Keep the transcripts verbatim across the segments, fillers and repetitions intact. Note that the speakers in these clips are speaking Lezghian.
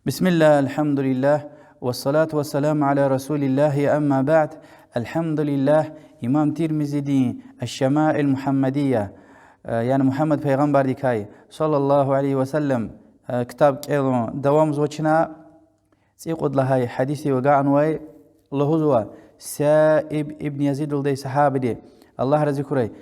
بسم الله، الحمد لله، والصلاة والسلام على رسول الله، أما بعد. الحمد لله, имам Тирмизидин Аш-Шамаил Мухаммадия, э, яни Мухаммад пайгъамбардикай, صلى الله عليه وسلم, э, ктаб кӀелун давамзава чна. ЦӀикьуд лагьай гьадисдив агакьнавай, лугьузва Саиб ибн Язид лугьудай сагьабиди, Аллагь рази хьурай,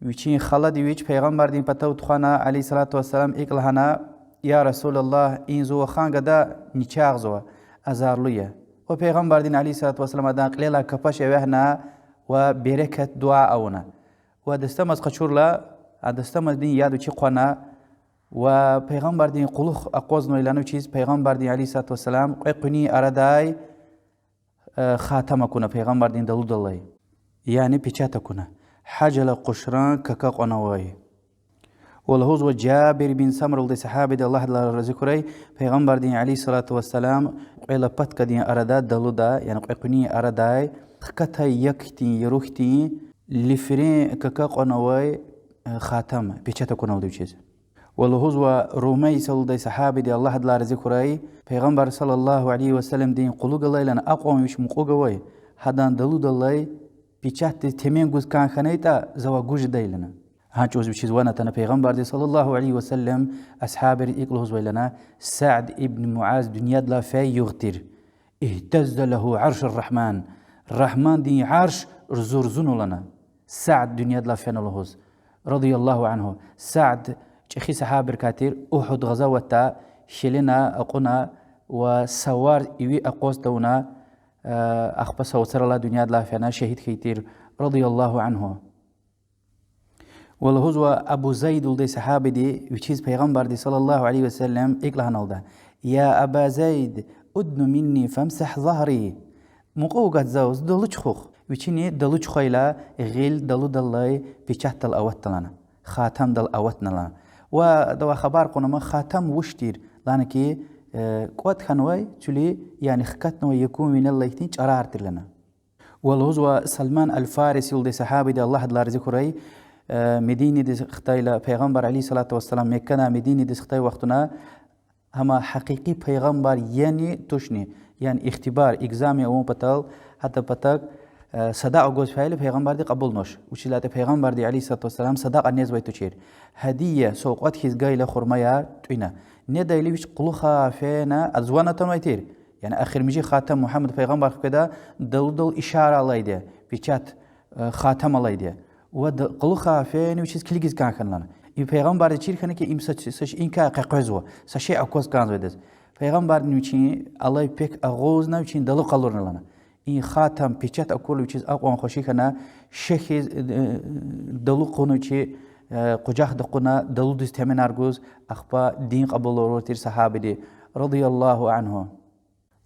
вичин халади вич пайгъамбардин патав тухвана, عليه الصلاة والسلام, икӀ лагьана: Я Расулаллагь, и зун вахан гада начагъзава, азарлу я. Ва пайгъамбардин, عليه الصلاة والسلام, адан кьилелай капаш эвягьна ва берекат дуьа авуна. Ва дастамаз къачурла, а дастамаздин яд вичи хъвана, ва пайгъамбардин кьулухъ акъвазнавай лана вичиз пайгъамбардин, عليه الصلاة والسلام, кьве къуьнин арадай, э, хатам акуна пайгъамбардин далудаллай. Яни печать акуна. Гьажала къушран кака кьванавай. Ва лугьузва Жабир бин Самра лугьудай сагьабиди, Аллагь адалай рази хьурай, пайгъамбардин, عليه الصلاة والسلام, кьве лопаткадин арада далуда, яни кьве къуьнин арадай хкатай як хьтин, яру хьтин, лифрен кака кьванавай, э, хатам, печать акуналди вичиз. Ва лугьузва Румайса лугьудай сагьабиди, Аллагь адалай рази хьурай, пайгъамбар, صلى الله عليه وسلمдин кьулухъ галайлана акьван вич мукьув гавай, гьадан далудаллай печатдиз темен гуз кӀан хьанайтӀа, завай гуз жедайлана. Гьа чӀавуз вичиз ван атана пайгъамбарди, صلى الله عليه وسلم, асгьабриз икӀ лугьузвайлана: Сад ибн Муаз дуьньядилай фейи югъ тир. اهتز له عرش الرحمن. Рагьмандин арш зурзуна лана, Сад дуьньядилай фена лугьуз, رضي الله عنه. Сад чӀехи сагьабрикай тир, Угьуд гъазаватда хьелена, акьуна ва са варз иви акъваз тавуна, э, ахпа са вацралай дуьньядилай фена, шагьид хьайи тир, رضي الله عنه. Ва лугьузва Абу Зайд лугьудай сагьабиди, вичиз пайгъамбарди, صلى الله عليه وسلم, икӀ лагьаналда: يا أبا زيد، أدن مني فامسح ظهري. Мукьув гад заз, зи далу чуьхух. Вичини далу чуьхвейла, гъил далудаллай печатдал аватдалана, хатамдал аватналана. Ва адавай хабар кьуна ма, хатам вуч тир? Лагьана ки, э, кӀватӀ хьанвай цуьли, яни хкатнавай якӀун винел алай хьтин чӀарар тир лагьана. Ва лугьузва Салман аль-Фариси лугьудай сагьабиди, Аллагь адалай рази хьурай, э, Мединадиз хтайла, пайгъамбар, عليه الصلاة والسلام, Меккадай Мединадиз хтай вахтунда, гьам гьакъикъи пайгъамбар яни тушни, яни ихтибар, экзамен авун патал, гьатта патаг, э, садакьа гваз фейила пайгъамбарди кьабулнач. Вучиз лагьайтӀа пайгъамбарди, عليه الصلاة والسلام, садакьа незвай тушир. Гьадия, савкьват хьиз гайила хурмаяр тӀуьна. Недайла вич кьулухъай фена, адаз ван атанвай тир. Яни эхиримжи хатам Мугьаммад пайгъамбар хкведа, далудал ишара алайди я, печать, э, хатам алайди я. Ва да-, кьулухъай фена вичиз килигиз кӀан хьана лагьана. И пайгъамбарди чир хьана ки, им са, са шейиникай къекъвезва, са шей акваз кӀанзавайдаз. Пайгъамбардини вичин алай пек агъузна, вичин далу къалурна лагьана. И хатам, печать акурла вичиз акьван хвеши хьана, шехьиз, э, далу кьуна вичи, э, къужахда кьуна, далудиз теменар гуз, ахпа дин кьабул авурай тир сагьабиди, رضي الله عنه.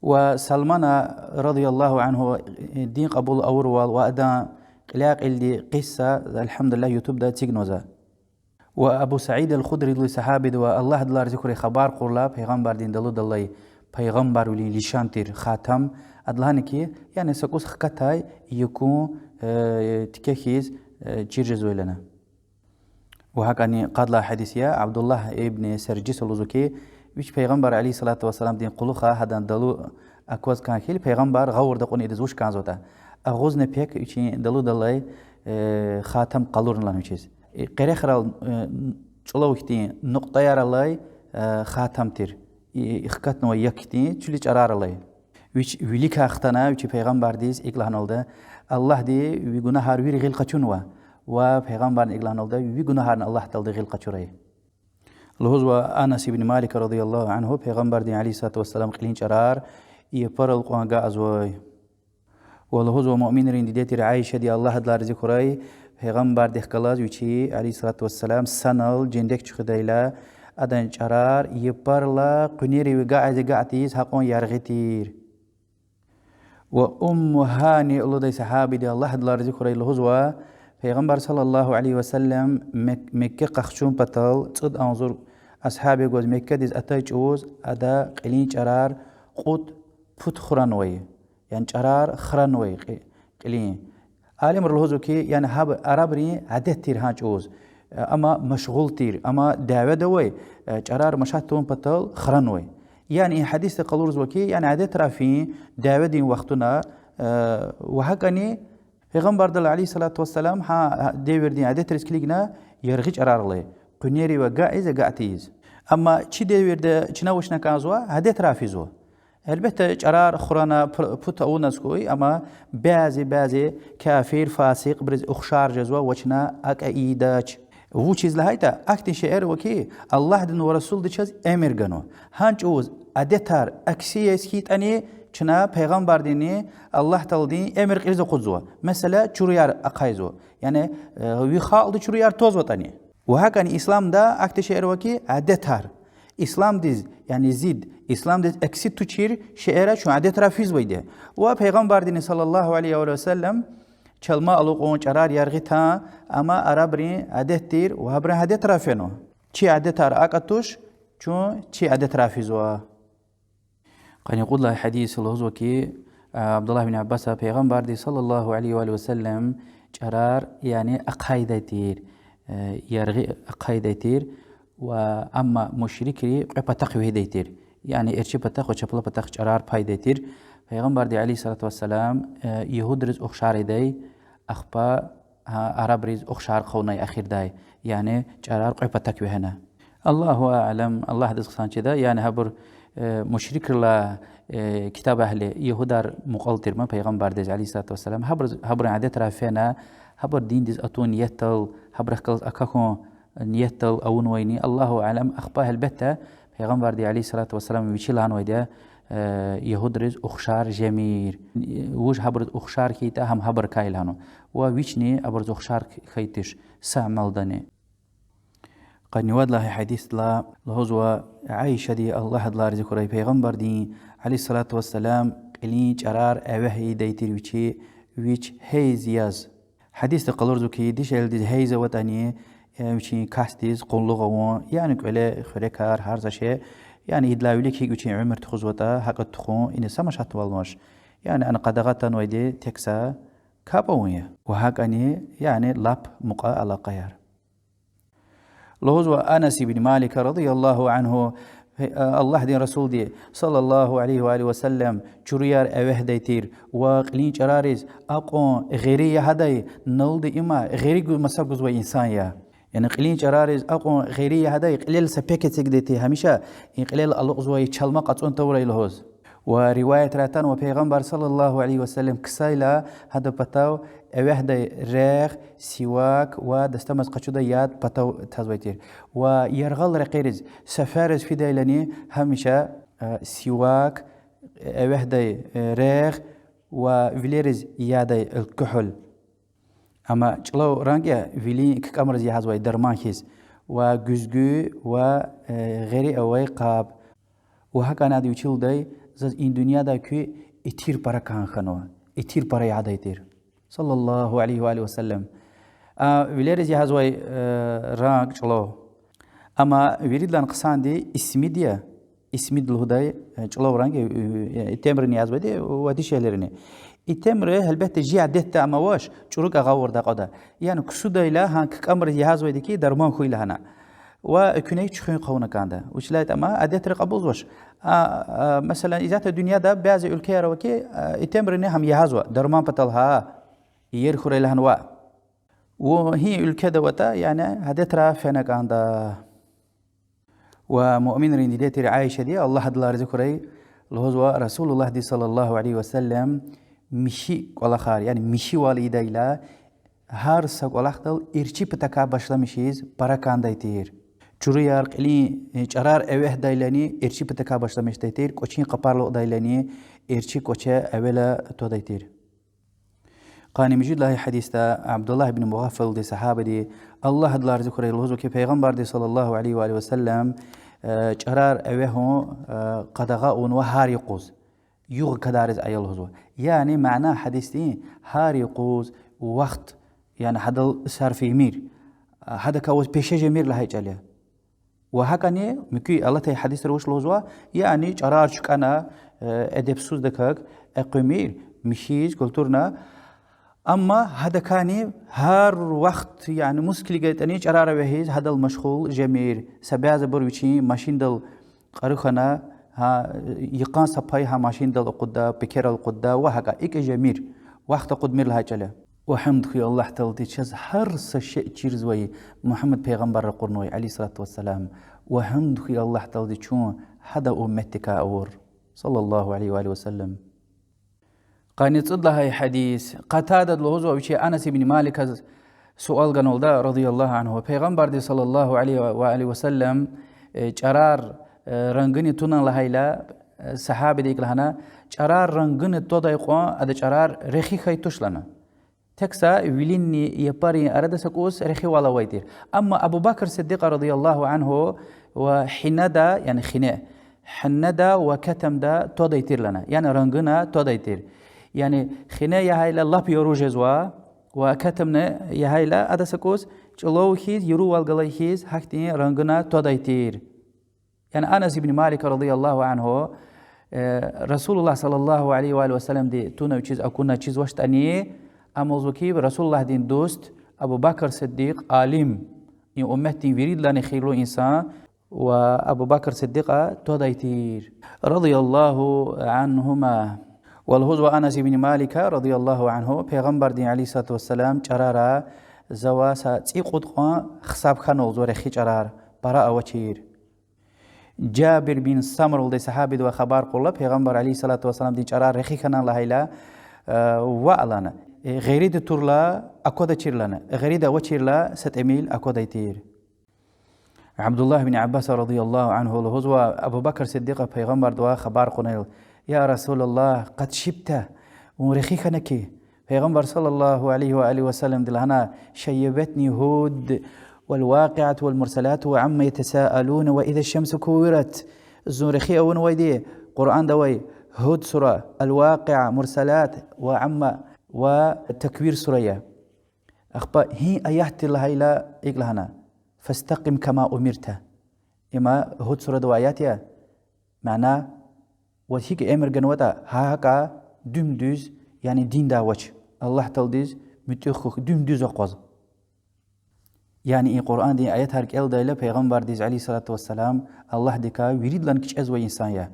Ва Салмана, رضي الله عنه, дин кьабул авурвал ва адан кьиляй-кьилди къисса, الحمد لله, ютубда эцигнава за. Ва Абу Саид аль-Худри лугьудай сагьабиди ва, Аллагь адалай рази хьурай, хабар кьурла пайгъамбардин далудаллай пайгъамбарвилин лишан тир хатам, ада лагьана ки, яни са кӀус хкатай якӀун, э, тике хьиз, э, чир жезвайла лагьана. Ва гьакӀани къад лагьай гьадис я, Абдуллагь ибн Саржиса лугьузва ки, вич пайгъамбар, عليه الصلاة والسلام, дин кьулухъай гьадан далу акваз кӀан хьайила, пайгъамбар гъавурда кьуна идаз вуч кӀанзаватӀа. Агъузна пек вичин далудаллай, э, хатам къалурна лагьана вичиз. Э, къерехрал, э, чӀулав хьтин нукьтӀаяр алай, э, хатам тир. И, и хкатнавай як хьтин цуьли чӀарар алай. Вич виликай хтана, вичи пайгъамбардиз икӀ лагьаналда: Аллагьди ви гунагьар вири гъил къачунва. Ва пайгъамбарни икӀ лагьаналда: ви гунагьарни Аллагь Таалади гъил къачурай. Лугьузва Анас ибн Малика, رضي الله عنه, пайгъамбардин, عليه الصلاة والسلام, кьилин чӀарар япарал кьван агакьзавай. Ва лугьузва муъминрин диде тир Аишади, Аллагь адалай рази хьурай, пайгъамбардихъ галаз вичи, عليه الصلاة والسلام, санал жендек чуьхуьдайла, адан чӀарар япарал къуьнерив агакьиз-агакьиз гьакьван яргъи тир. Ва Умму Гьани лугьудай сагьабиди, Аллагь адалай рази хьурай, лугьузва: Пайгъамбар, صلى الله عليه وسلم, Мек-, Мекка къахчун патал цӀуд агъзур асгьаб гваз Меккадиз атай чӀавуз ада кьилин чӀарар кьуд пуд хуранвай, яни чӀарар хранвай кьи-, кьилин. Алимри лугьузва ки, яни гьаб арабрин адет тир гьа чӀавуз, амма машгъул тир, амма дяведа авай, чӀарар машат тавун патал хранвай. Яни и гьадисди къалурзава хьи, яни адетрай фин дяведин вахтунда, э, ва гьакӀни Пайгъамбардал, عليه الصلاة والسلام, гьа девирдин адетриз килигна, яргъи чӀарар алай, къуьнери ва гайиз, агакь тийиз. Амма чи девирда чна вучна кӀанзава, адетрай физва. Гьелбетда, чӀарар хурана, пу-, пут авуназ хьуй, амма бязи-бязи кафир, фасикьбуруз ухшар жезва, ва чна акӀ ийидач. Вучиз лагьайтӀа, ахьтин шейэр ава хьи, Аллагьди ва Расулди чаз эмир ганва. Гьа чӀавуз адетар акси яз хьайитӀани, чна Пайгъамбардини Аллагь Тааладин эмир кьилиз акъудзава. Месела, чуруяр ахъайзава. Яни, э, ви халкьди чуруяр твазватӀани. Ва гьакӀни исламда ахьтин шейэр ава хьи, адетар. Исламдиз, яни зид, исламдиз акси тушир шейэр чун адетрай физвайди я. Ва Пайгъамбардини, صلى الله عليه وآله وسلم, чалма алукьун, чӀарар яргъи тан, амма арабрин адет тир, ва гьабурун адетрай фена. Чи адетар акӀ туш, чун чи адетрай физва. Къанни кьуд лагьай гьадисда лугьузва хьи, а, Абдуллагь бин Аббаса Пайгъамбарди, صلى الله عليه وآله وسلم, чӀарар, яни ахъайдай тир, э, яргъи ахъайдай тир, ва амма мушрикри кьве патахъ вегьидай тир. Яни эрчӀи патахъ ва чапла патахъ чӀарар пайдай тир. Пайгъамбарди, عليه الصلاة والسلام, э, ягьудриз ухшар ийидай, ахпа, гьа, арабриз ухшар хъувунай эхирдай, яни чӀарар кьве патахъ вегьена. الله أعلم, Аллагьдиз хъсан чида, яни гьабур, э, мушрикрилай, э, китаб агьли, ягьудар мукьвал тир ман Пайгъамбардиз, عليه الصلاة والسلام, гьабур, гьабурун адетрай фена, гьабур диндиз атун ниятдал, гьабурухъ галаз акахьун ниятдал авунвайни, الله أعلم, ахпа гьелбетда Пайгъамбарди, عليه الصلاة والسلام, вичи лагьанвайди я, э, ягьудриз ухшар жемир. Вуж гьабуруз ухшар хьайитӀа, гьам гьабурукай я лагьанва. Ва вични абуруз ухшар хьайи туш са амалдани. Къанни вад лагьай гьадисдилай лугьузва Аишади, Аллагь адалай рази хьурай, Пайгъамбардин, عليه الصلاة والسلام, кьилин чӀарар эвягъ ийидай тир вичи, вич гьейз яз. Гьадисди къалурзава хьи, дишегьлидиз гьейз аватӀани, э, вичин касдиз къуллугъ авун, яни кӀвале хуьрекар, гьар са шей, яни идалай вилик гьикӀ вичин уьмуьр тухузватӀа, гьакӀ тухун, ина са машатвал амач. Яни ана къадагъа атанвайди тек са капӀ авун я. Ва гьакӀни, яни лап мукьва алакъаяр. Лугьузва Анас ибн Малика, رضي الله عنه, Аллагьдин Расулди, صلى الله عليه وآله وسلم, чуруяр эвягъдай тир ва кьилин чӀарариз акьван гъери ягъадай, налди има гъери гу-, маса гузвай инсан я. Яни кьилин чӀарариз акьван гъери ягъадай, кьилел са пек эцигдай тир, гьамиша и кьилел алукьзавай чалма кьацӀун тавурай лугьуз. Ва риваятрай атанва Пайгъамбар, صلى الله عليه وسلم, ксайла гьадан патав эвягъдай регъ, сивак ва дастамаз къачудай яд патав тазвай тир. Ва яргъал рекьериз, сеферриз фидайлани гьамиша, э, сивак, эвягъдай, э, регъ ва вилериз ядай алкохол. Амма чӀулав ранг я вилин ккӀамриз ягъазвай дарман хьиз, ва гуьзгуь ва, э, гъери авай къаб. Ва гьакӀни ада вичи лугьудай: заз и дуьньядай куь итир пара кӀан хьанва, итир пара ягъадай тир. صلى الله عليه وآله وسلم. А вилериз ягъазвай, э, ранг чӀулав. Амма виридалай хъсанди исмид я, исмид лугьудай, э, чӀулав ранг, э, э, итимрини ягъазвайди ва дишегьлийрини. Итимри, гьелбетда, жи адетда ам авач, чӀуру агъавурда акьада. Яни ксудайла гьа ккӀамриз ягъазвайди хьи, дарман хьуй лагьана. Ва экуьнай чуьхуьн хъувуна кӀанда. Вучиз лагьайтӀа ам адетрик кьабулзавач. А, а, месела, исятда дуьньяда бязи уьлквеяр ава хьи, а, итимрини гьам ягъазва, дарман патал гьа, иер хьурай лагьана ваъ. Ва гьи уьлкведа аватӀа, яни адетрай фена кӀанда. Ва муъминрин диде тир Аишади, Аллагь адалай рази хьурай, лугьузва: Расулуллагьди, صلى الله عليه وسلم, михьи кӀвалахар, яни михьивал ийидайла, гьар са кӀвалахдал эрчӀи патакай башламишиз пара кӀандай тир. Чуруяр, кьилин, э, чӀарар эвягъдайлани эрчӀи патакай башламишдай тир, кӀвачин къапар алукьдайлани эрчӀи кӀваче эвела твадай тир. Къанни муьжуьд лагьай гьадисда Абдуллагь ибн Мугъаффалди, сагьабади, Аллагь адалай рази хьурай, лугьузва хьи, Пайгъамбарди, صلى الله عليه وآله وسلم, э, чӀарар эвягъун, э, къадагъа авунва гьар юкъуз. Югъ кадариз ая лугьузва. Яни мана гьадисдин: гьар юкъуз вахт, яни гьадал сарф ийимир, гьадакай ваз пеше жемир лагьай чӀал я. Ва гьакӀни муькуь алатай гьадисра вуч лугьузва, яни чӀарар чуькьвана, э, эдебсуздаказ экъуьмир, михьиз, культурно. Амма гьадакайни гьар вахт, яни мус килигайтӀани чӀарар эвягъиз, гьадал машгъул жемир. Са бязибур вичин машиндал кьару хьана, Гьа, йикъан са пай гьа машиндал акъудда, пекерал акъудда ва гьакӀа икӀ жемир, вахт акъудмир лагьай чӀал я. Ва гьамд хьуй Аллагь Тааладиз, чаз гьар са шей чирзавай Мугьаммад пайгъамбар ракъурнавай, عليه الصلاة والسلام. Ва гьамд хьуй Аллагь Тааладиз, чун гьадан умметдикай авур, صلى الله عليه وآله وسلم. Къанни цӀуд лагьай гьадис. Къатадади лугьузва вичи Анас ибн Маликаз суал ганвалда, رضي الله عنه, Пайгъамбарди, صلى الله عليه وآله وسلم, э, чӀарар, э, рангуни тунан лагьайла, э, сагьабиди икӀ лагьана: чӀарар рангуни твадай кьван ада чӀарар рехи хьайи туш лагьана. Тек са вилинни япарин арада са кӀус рехивал авай тир. Амма Абу Бакр Сиддикьа, رضي الله عنه, ва гьинада, яни хине, гьинада ва кетамда твадай тир лагьана, яни рангуна твадай тир. Яни хине ягъайла лап яру жезва, ва кетамни ягъайла ада са кӀус чӀулав хьиз, ярувал галай хьиз, гьахьтин рангуна твадай тир. Яни Анас ибн Малик, رضي الله عنه, э, رسول الله, صلى الله عليه وآله وسلمди туна вичиз акуна чизвачтӀани, ам лугьузва хьи, رسول اللهдин дуст Абу Бакр Сиддикь, алим, и умметдин виридалайни хийирлу инсан, ва Абу Бакр Сиддикьа твадай тир, رضي الله عنهما. Ва лугьузва Анас ибн Малика, رضي الله عنه, Пайгъамбардин, عليه الصلاة والسلام, чӀарара завай са цӀикьуд кьван гьисаб хьанва лугьузва рехи чӀарар, пара авачир. Жабир бин Самура лугьудай сагьабидивай хабар кьурла, Пайгъамбар, عليه الصلاة والسلامдин чӀарар рехи хьана лагьайла, э, ваъ лагьана, э, гъирида турла аквадачир лагьана, гъирида авачирла са тӀимил аквадай тир. Абдуллагь бин Аббаса, رضي الله عنه, лугьузва: Абу Бакр Сиддикьа Пайгъамбардивай хабар кьунайла: يا رسول الله، قد شبت, вун рехи хьана хьи. Пайгъамбар, صلى الله عليه وآله وسلمди лагьана: شيبتني هود والواقعة والمرسلات وعما يتساءلون وإذا الشمس كورت. Зун рехи авунвайди Къуръанда авай Гьуд сура, الواقعة, Мурсалат ва Амма ва Таквир сура я. Ахпа гьи аятдин лагьайла икӀ лагьана: فاستقم كما أمرت. Има Гьуд сурада авай аят я. Мана: ваз гьикӀ эмир ганватӀа, гьакӀа дуьм-дуьз, яни динда авач. Аллагь Тааладиз муьтӀуьгъ хьухь, дуьм-дуьз акъваз. Яни и Къуръандин аятар кӀелдайла Пайгъамбардиз, عليه الصلاة والسلام, Аллагьдикай виридалай кичӀезвай инсан я.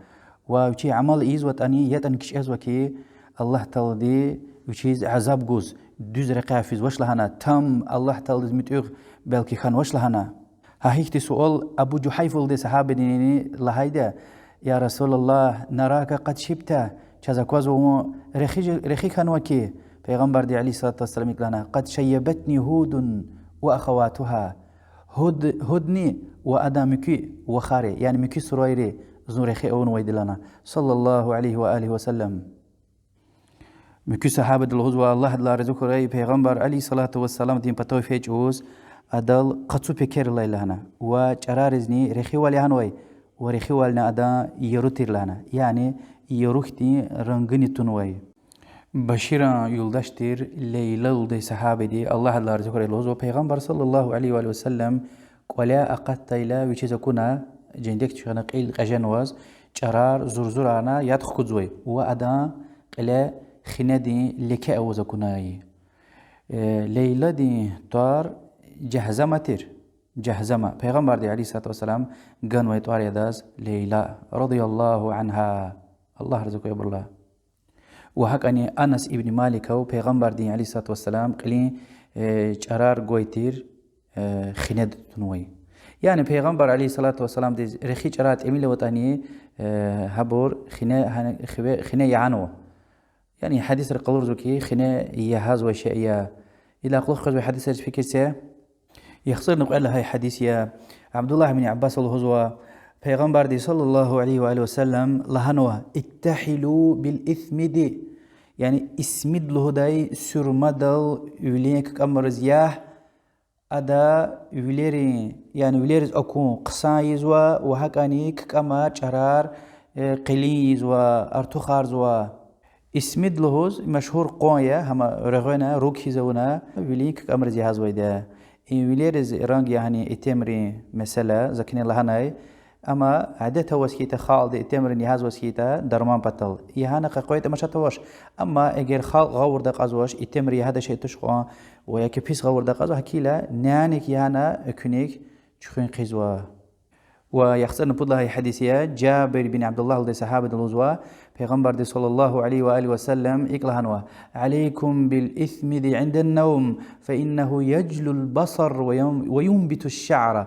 Ва вичи амал ийизватӀани, ятӀани кичӀезва хьи, Аллагь Таалади вичиз азаб гуз, дуьз рекьяй физвач лагьана, там Аллагь Тааладиз муьтӀуьгъ белки хьанвач лагьана. Гьа гьихьтин суал Абу Жугьайфа лугьудай сагьабидини лагьайди я: يا رسول الله، نراك قد شبت, чаз аквазва вун рехи, рехи хьанва хьи. Пайгъамбарди, عليه الصلاة والسلام, икӀ лагьана: قد شيبتني هود وأخواتها. Гьуд-, Гьудни ва адан муькуь вахари, яни муькуь сурайри зун рехи авунвайди лагьана, صلى الله عليه وآله وسلم. Муькуь сагьабади лугьузва, Аллагь адалай рази хьурай, Пайгъамбар, عليه الصلاة والسلامдин патав фейи чӀавуз адал къацу пекер алай лагьана ва чӀараризни рехивал ягъанвай ва рехивални адан яру тир лагьана, яни яру хьтин рангуни тунвай. Баширан юлдаш тир Лейла лугьудай сагьабиди, Аллагь адалай рази хьурай, лугьузва: Пайгъамбар, صلى الله عليه وآله وسلم, кӀваляй акъатдайла вичиз акуна, жендек чуьхвена кьил кьеженваз, чӀарар зурзурарна яд хкудзавай ва адан кьиле хинедин леке аваз акунай. Э, Лейладин тӀвар Жагьзама тир. Жагьзама. Пайгъамбарди, عليه الصلاة والسلام, ганвай тӀвар я адаз Лейла, رضي الله عنها. Аллагь рази хьуй абурулай. Ва гьакӀани Анас ибн Маликав Пайгъамбардин, عليه الصلاة والسلام, кьилин, э, чӀарар гвай тир, э, хинеда тунвай. Яни Пайгъамбар, عليه الصلاة والسلامдиз рехи чӀарар тӀимил аватӀани, э, гьабур хине, гьа-, хиве-, хине ягъанва. Яни гьадисра къалурзава хьи, хине ягъазвай шей я. Идалай кьулухъ къвезвай гьадисриз фикир це. ЯхцӀурни кьвед лагьай гьадис я. Абдуллагь ибн Аббаса лугьузва, Пайгъамбарди, صلى الله عليه وآله وسلم, лагьанва: اكتحلوا بالإسمد. Яни исмид лугьудай суьрмадал вилин ккӀамариз ягъ, ада вилерин, яни вилериз акун хъсан ийизва ва гьакӀани ккӀамар, чӀарар, э, къилин ийизва, артухарзава. Исмид лугьуз машгьур къван я, гьам регъвена, руг хьиз авуна, вилин ккӀамариз ягъазвайди я. И вилериз ранг ягъанин итимрин месэла за куьне лагьанай. Амма адет аваз хьайитӀа, халкьди итимрин ягъазваз хьайитӀа дарман патал, ягъана къекъвей тамаша тавуш. Амма эгер халкь гъавурда акьазвач, итимри ягъадай шей туш кьван, ва яки пис гъавурда акьазва, гьакӀ хьайила няник ягъана экуьник чуьхуьн хъийизва. Ва яхцӀурни пуд лагьай гьадис я, Жабир бин Абдуллагьдилай, сагьабидилай лугьузва, Пайгъамбарди صلى الله عليه وآله وسلم икӀ лагьанва: عليكم بالإسمد عند النوم، فإنه يجلو البصر ويم-، وينبت الشعر.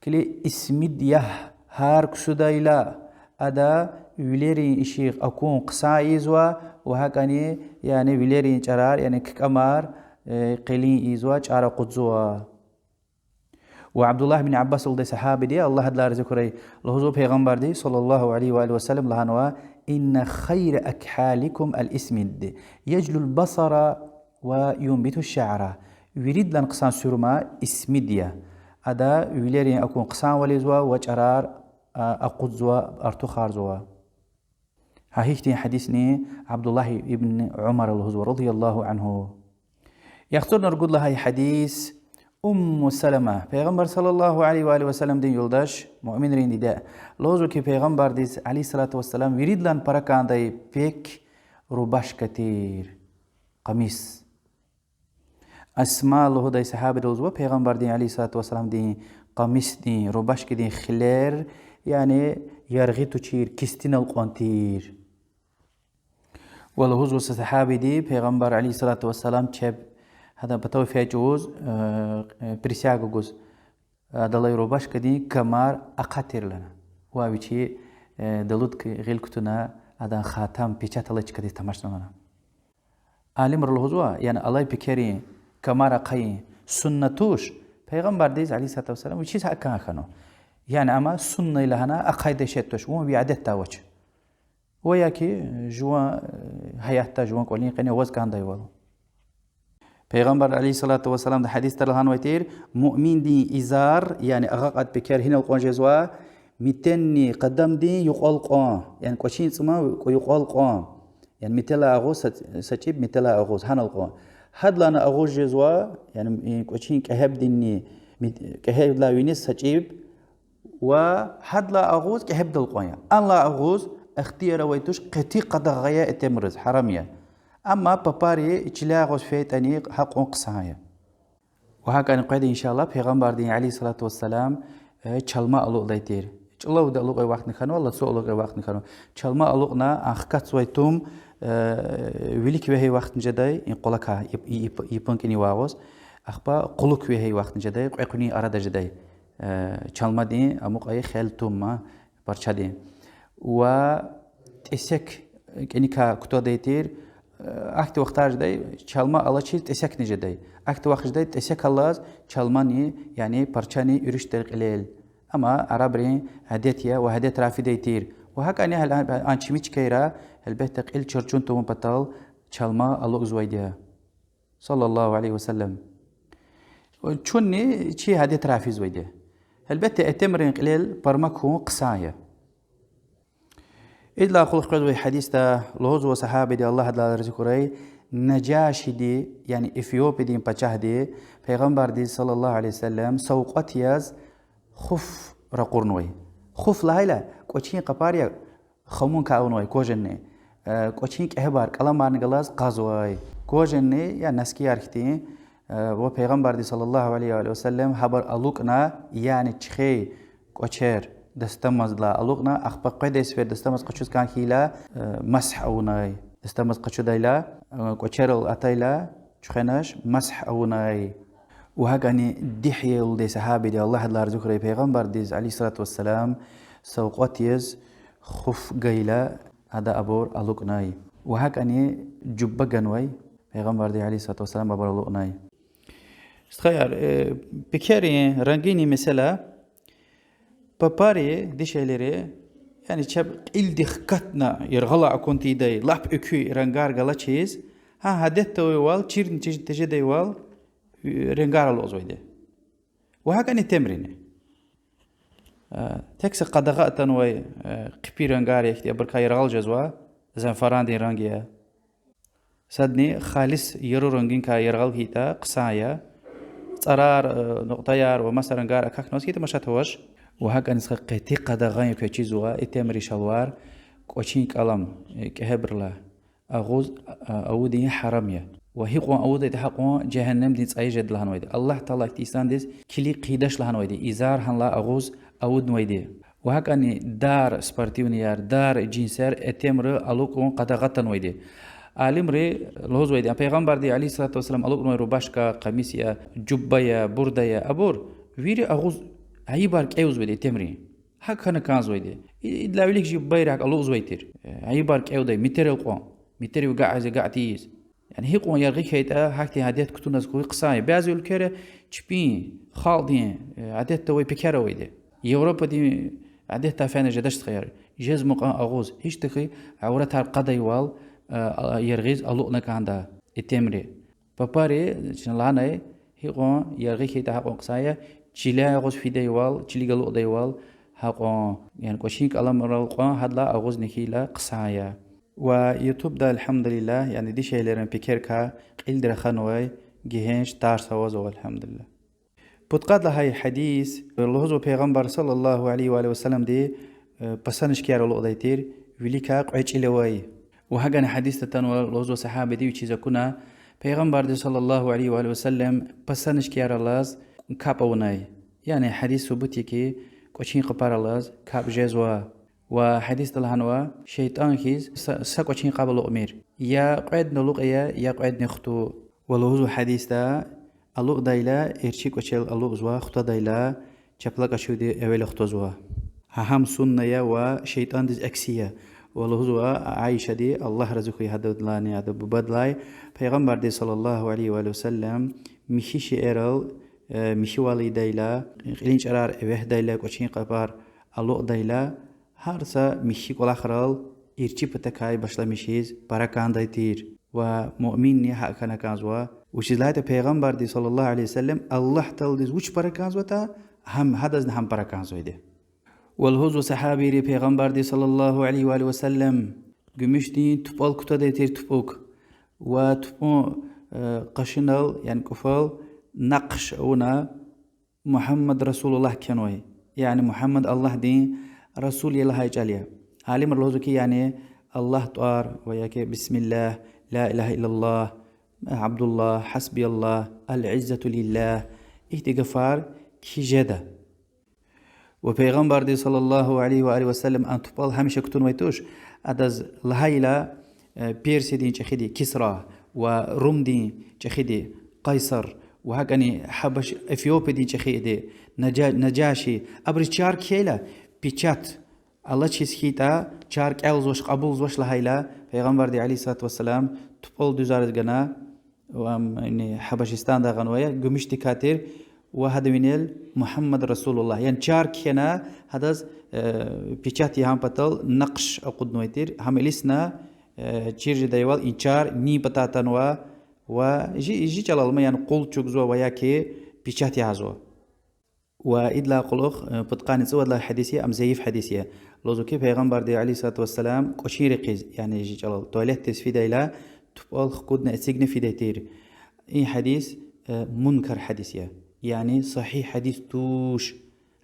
Килиг, исмид ягь гьар ксудайла, ада вилерин ишигъ акун хъсан ийизва, ва гьакӀни, яни вилерин чӀарар, яни ккӀамар, э, къилин ийизва, чӀар акъудзава. Ва Абдуллагь бин Аббасдилай, сагьабиди, Аллагь адалай рази хьурай, лугьузва, Пайгъамбарди صلى الله عليه وآله وسلم лагьанва: إن خير أكحالكم الإسمد يجلو البصر وينبت الشعر. Виридалай хъсан суьрума исмид я. Ада вилерин акун хъсанвал ийизва ва чӀарар, а, акъудзава, артухарзава. Гьа гьихьтин гьадисни Абдуллагь ибн Умара лугьузва, رضي الله عنه. ЯхцӀурни ругуд лагьай гьадис. Умму Салама, Пайгъамбар صلى الله عليه وآله وسلمдин юлдаш, муъминрин диде, лугьузва хьи, Пайгъамбардиз عليه الصلاة والسلام виридалай пара кӀандай пек рубашка тир, къамис. Асма лугьудай сагьабиди лугьузва, Пайгъамбардин عليه الصلاة والسلامдин къамисдин, рубашкадин хилер, яни яргъи тушир, кистинал кьван тир. Ва лугьузва са сагьабиди, Пайгъамбар عليه الصلاة والسلام чеб, гьадан патав фейи чӀавуз, э, присяга гуз, адалай рубашкадин камар ахъа тир лагьана. Ва вичи, э, далудик гъил кутуна, адан хатам, печать алай чкадиз тамашна лагьана. Алимри лугьузва, яни алай пекерин камар ахъайин сунна туш, Пайгъамбардиз عليه الصلاة والسلام вичиз гьакӀ кӀан хьанва. Яни ам сунна я лагьана ахъайдай шей туш, вун ви адетда авач. Ва я хьи, жуван, э, гьаятда, жуван кӀвалин къене аваз кӀандайвал. Пайгъамбар عليه الصلاة والسلامди гьадисда лагьанвай тир, муъминдин изар, яни агъа кьад пекер гьинал кьван жезва, метенни къадамдин юкьвал кьван, яни кӀвачин цӀуман кӀва-, юкьвал кьван. Яни метелай агъуз са, са чӀиб, метелай агъуз, гьанал кьван. Гьадалайни агъуз жезва, яни, э, кӀвачин кӀегьебдинни, мет-, кӀегьебдилай виниз са чӀиб, ва гьадалай агъуз кӀегьебдал кьван я. Анлай агъуз ихтияр авай туш, къати къадагъа я итимриз, гьарам я. Амма папари чилай агъуз фейитӀани гьакьван хъсан я. Ва гьакӀни къведа, إن شاء الله, Пайгъамбардин عليه الصلاة والسلام, э, чалма алукӀдай тир. ЧӀулавди алукӀай вахтни хьанва, лацу алукӀай вахтни хьанва. Чалма алукӀна, а хкатзавай тум, э, вилик вегьей вахтни жедай, и къвалакай, и, и, и, япон кӀани вагъуз. Ахпа кьулухъ вегьей вахтни жедай, кьве къуьнин арада жедай, э, чалмадин амукьай хел тум, парчадин. Ва тӀесек кӀаникай кутадай тир, э, ахьтин вахтар жедай, чалма алачиз тӀесекни жедай. Ахьтин вахт жедай тӀесек алаз чалмани, яни парчани уьруьшдал кьилел. Амма арабрин адет я ва адетра фидай тир. Ва гьакӀни гьал-, а чими чкайра, гьелбетда, кьил чурчун тавун патал чалма алукӀзавайди я, صلى الله عليه وسلم. Чунни чи адетра физвайди я. Гьелбетда, итимрин кьилел пармак хьун хъсан я. Идалай кьулухъ къвезвай гьадисда лугьузва сагьабиди, Аллагь адалай рази хьурай, Нажашиди, яни Эфиопиядин пачагьди, Пайгъамбардиз صلى الله عليه وسلم савкьват яз хуф ракъурнавай. Хуф лагьайла, кӀвачин къапар я, хамункай авунвай, кожаный, э, кӀвачин кӀегьебар, кӀаламарни галаз кьазвай, кожаный я носкияр хьтин, э, ва Пайгъамбарди صلى الله عليه وآله وسلم гьабур алукӀна, яни чуьхвей кӀвачер дастамаздилай алукӀна, ахпа къведай сефер дастамаз къачуз кӀан хьайила, э, масгь авунай. Дастамаз къачудайла, э, кӀвачерал атайла, чуьхвенач, масгь авунай. Ва гьакӀни Дихья лугьудай сагьабиди, Аллагь адалай рази хьурай, Пайгъамбардиз عليه الصلاة والسلام савкьват яз хуф гайила, ада абур алукӀнай. Ва гьакӀни жубба ганвай, Пайгъамбарди عليه الصلاة والسلام абур алукӀнай. Стхаяр, э, пекерин рангинин месэла, папари, дишегьлийри, яни чеб кьилди хкатна яргъалай акун тийидай лап экуь рангар галачиз, гьа адетда авайвал, чирни теж-, тежедайвал, э, рангар алукӀзавайди. Ва гьакӀни итимрини. Э, тек са къадагъа атанвай, э, хъипи рангар я хьи, абурукай яргъал жезва, зафарандин ранг я. Садни халис яру рангинкай яргъал хьайитӀа хъсан я. ЦӀарар, э, нукьтаяр ва маса рангар акахьнаваз хьайитӀа машат авач. Ва гьакӀни са къати къадагъаяр квез чизва, итимри шалвар, кӀвачин кӀалам, э, кӀегьебрилай агъуз, а, авудун гьарам я. Ва гьикьван авудайтӀа гьакьван жегьеннемдин цӀай жеда лагьанвайди. Аллагь Таала ихьтин инсандиз килиг хъийидач лагьанвайди, изар гьанлай агъуз авуднавайди. Ва гьакӀани дар, спортивныйяр, дар, джинсар итимра алукӀун къадагъа атанвайди. Алимри лугьузвайди, Пайгъамбарди, عليه الصلاة والسلام, алукӀнавай рубашка, къамис я, жубба я, бурда я, абур вири агъуз, айибар кӀевзавайди итимрин. ГьакӀ хьана кӀанзавайди. И-, идалай вилик жи бубайри гьакӀ алукӀзавай тир. Э, айибар кӀевдай, метрел кьван, метрив агакьиз, агакь тийиз. Яни гьикьван яргъи хьайитӀа, гьахьтин адет кутуназ хьуй хъсан я. Бязи уьлквейра чпин, халкьдин, э, адетда авай пекер авайди. Европадин адетдай фена жедач стхаяр. Жез мукьван агъуз, гьич тахьайтӀа авратар кьадайвал, э, а, яргъиз алукӀна кӀанда итимри. Папари, чна лагьанай, гьикьван яргъи хьайитӀа гьакьван хъсан я, чилай агъуз фидайвал, чилик алукӀдайвал, гьакьван, яни кӀвачин кӀаламрал кьван гьадалай агъузни хьайила хъсан я. Ва ютубда, الحمد لله, яни дишегьлийрин пекерикай кьилди раханвай гегьенш тарс авазва, الحمد لله. Пудкъад лагьай гьадис, лугьузва Пайгъамбар صلى الله عليه وآله وسلمди, э, пасанажкияр алукӀдай тир, виликай кьве чӀил авай. Ва гьакӀани гьадисда атанва, лугьузва сагьабиди вичиз акуна, Пайгъамбарди صلى الله عليه وآله وسلم пасанажкияр алаз капӀ авунай. Яни гьадис субут я хьи, кӀвачин къапар алаз капӀ жезва. Ва гьадисда лагьанва, шейтӀан хьиз са, са кӀвачин къапӀ алукӀмир. Я кьведни алукӀ ая, я кьведни хту. Ва лугьузва гьадисда, алукӀдайла эрчӀи кӀвачел алукӀзава, хтадайла чапла кӀвачивди эвел хтазва. Гьа гьам сунна я ва шейтӀандиз акси я. Ва лугьузва Аишади, Аллагь рази хьуй гьадалайни адан бубадилай, Пайгъамбарди صلى الله عليه وآله وسلم михьи шейэрал, э, михьивал ийидайла, кьилин чӀарар эвягьдайла, кӀвачин къапар алукӀдайла, гьар са михьи кӀвалахрал эрчӀи патакай башламишиз пара кӀандай тир. Ва муъминни гьакӀ хьана кӀанзава. Вучиз лагьайтӀа Пайгъамбарди صلى الله عليه وسلم Аллагь Тааладиз вуч пара кӀанзаватӀа, гьам гьадазни гьам пара кӀанзавайди. Ва лугьузва сагьабийри, Пайгъамбарди صلى الله عليه وآله وسلم гуьмуьшдин тупӀал кутадай тир, тупӀук. Ва тупӀун, э, къашунал, яни кӀуфал, накъш авуна, Мугьаммад Расулуллагь кхьенвай, яни Мугьаммад Аллагьдин расул я лагьай чӀал я. Алимри лугьузва хьи, яни Аллагь тӀвар ва яки بسم الله, لا إله إلا الله, عبد الله, حسبي الله, العزة لله, ихьтин гафар кхьиз жеда. Ва Пайгъамбарди صلى الله عليه وآله وسلم а тупӀал гьамиша кутунвай туш, адаз лагьайла, э, Персиядин чӀехиди Кисра ва Румдин чӀехиди Къайсар ва гьакӀани Гьабаш-, Эфиопиядин чӀехиди Наджа-, Наджаши, абуруз чар кхьейла, печать алачиз хьайитӀа, чар кӀелзавач, кьабулзавач лагьайла, Пайгъамбарди عليه الصلاة والسلام тупӀал дуьзариз гана, ва ам, яни, Гьабашистандай гъанвай я, гуьмуьшдикай тир, ва гьада винел Мугьаммад Расулуллагь. Яни чар кхьена, гьадаз, э, печать ягъун патал накъш акъуднавай тир, гьам илисна, э, чир жедайвал и чар нин патай атанва, ва жи, жи чӀалал ма, яни къул чӀугвазва ва яки печать язава. Ва идалай кьулухъ, э, пудкъанни цӀувад лагьай гьадис я, ам зайиф гьадис я. Лугьузва хьи, Пайгъамбарди عليه الصلاة والسلام кӀвачин рекьиз, яни жи чӀалал туалетдиз фидайла, тупӀал хкудна эцигна фидай тир. И гьадис, э, мункар гьадис я. Яни сагьигь гьадис туш.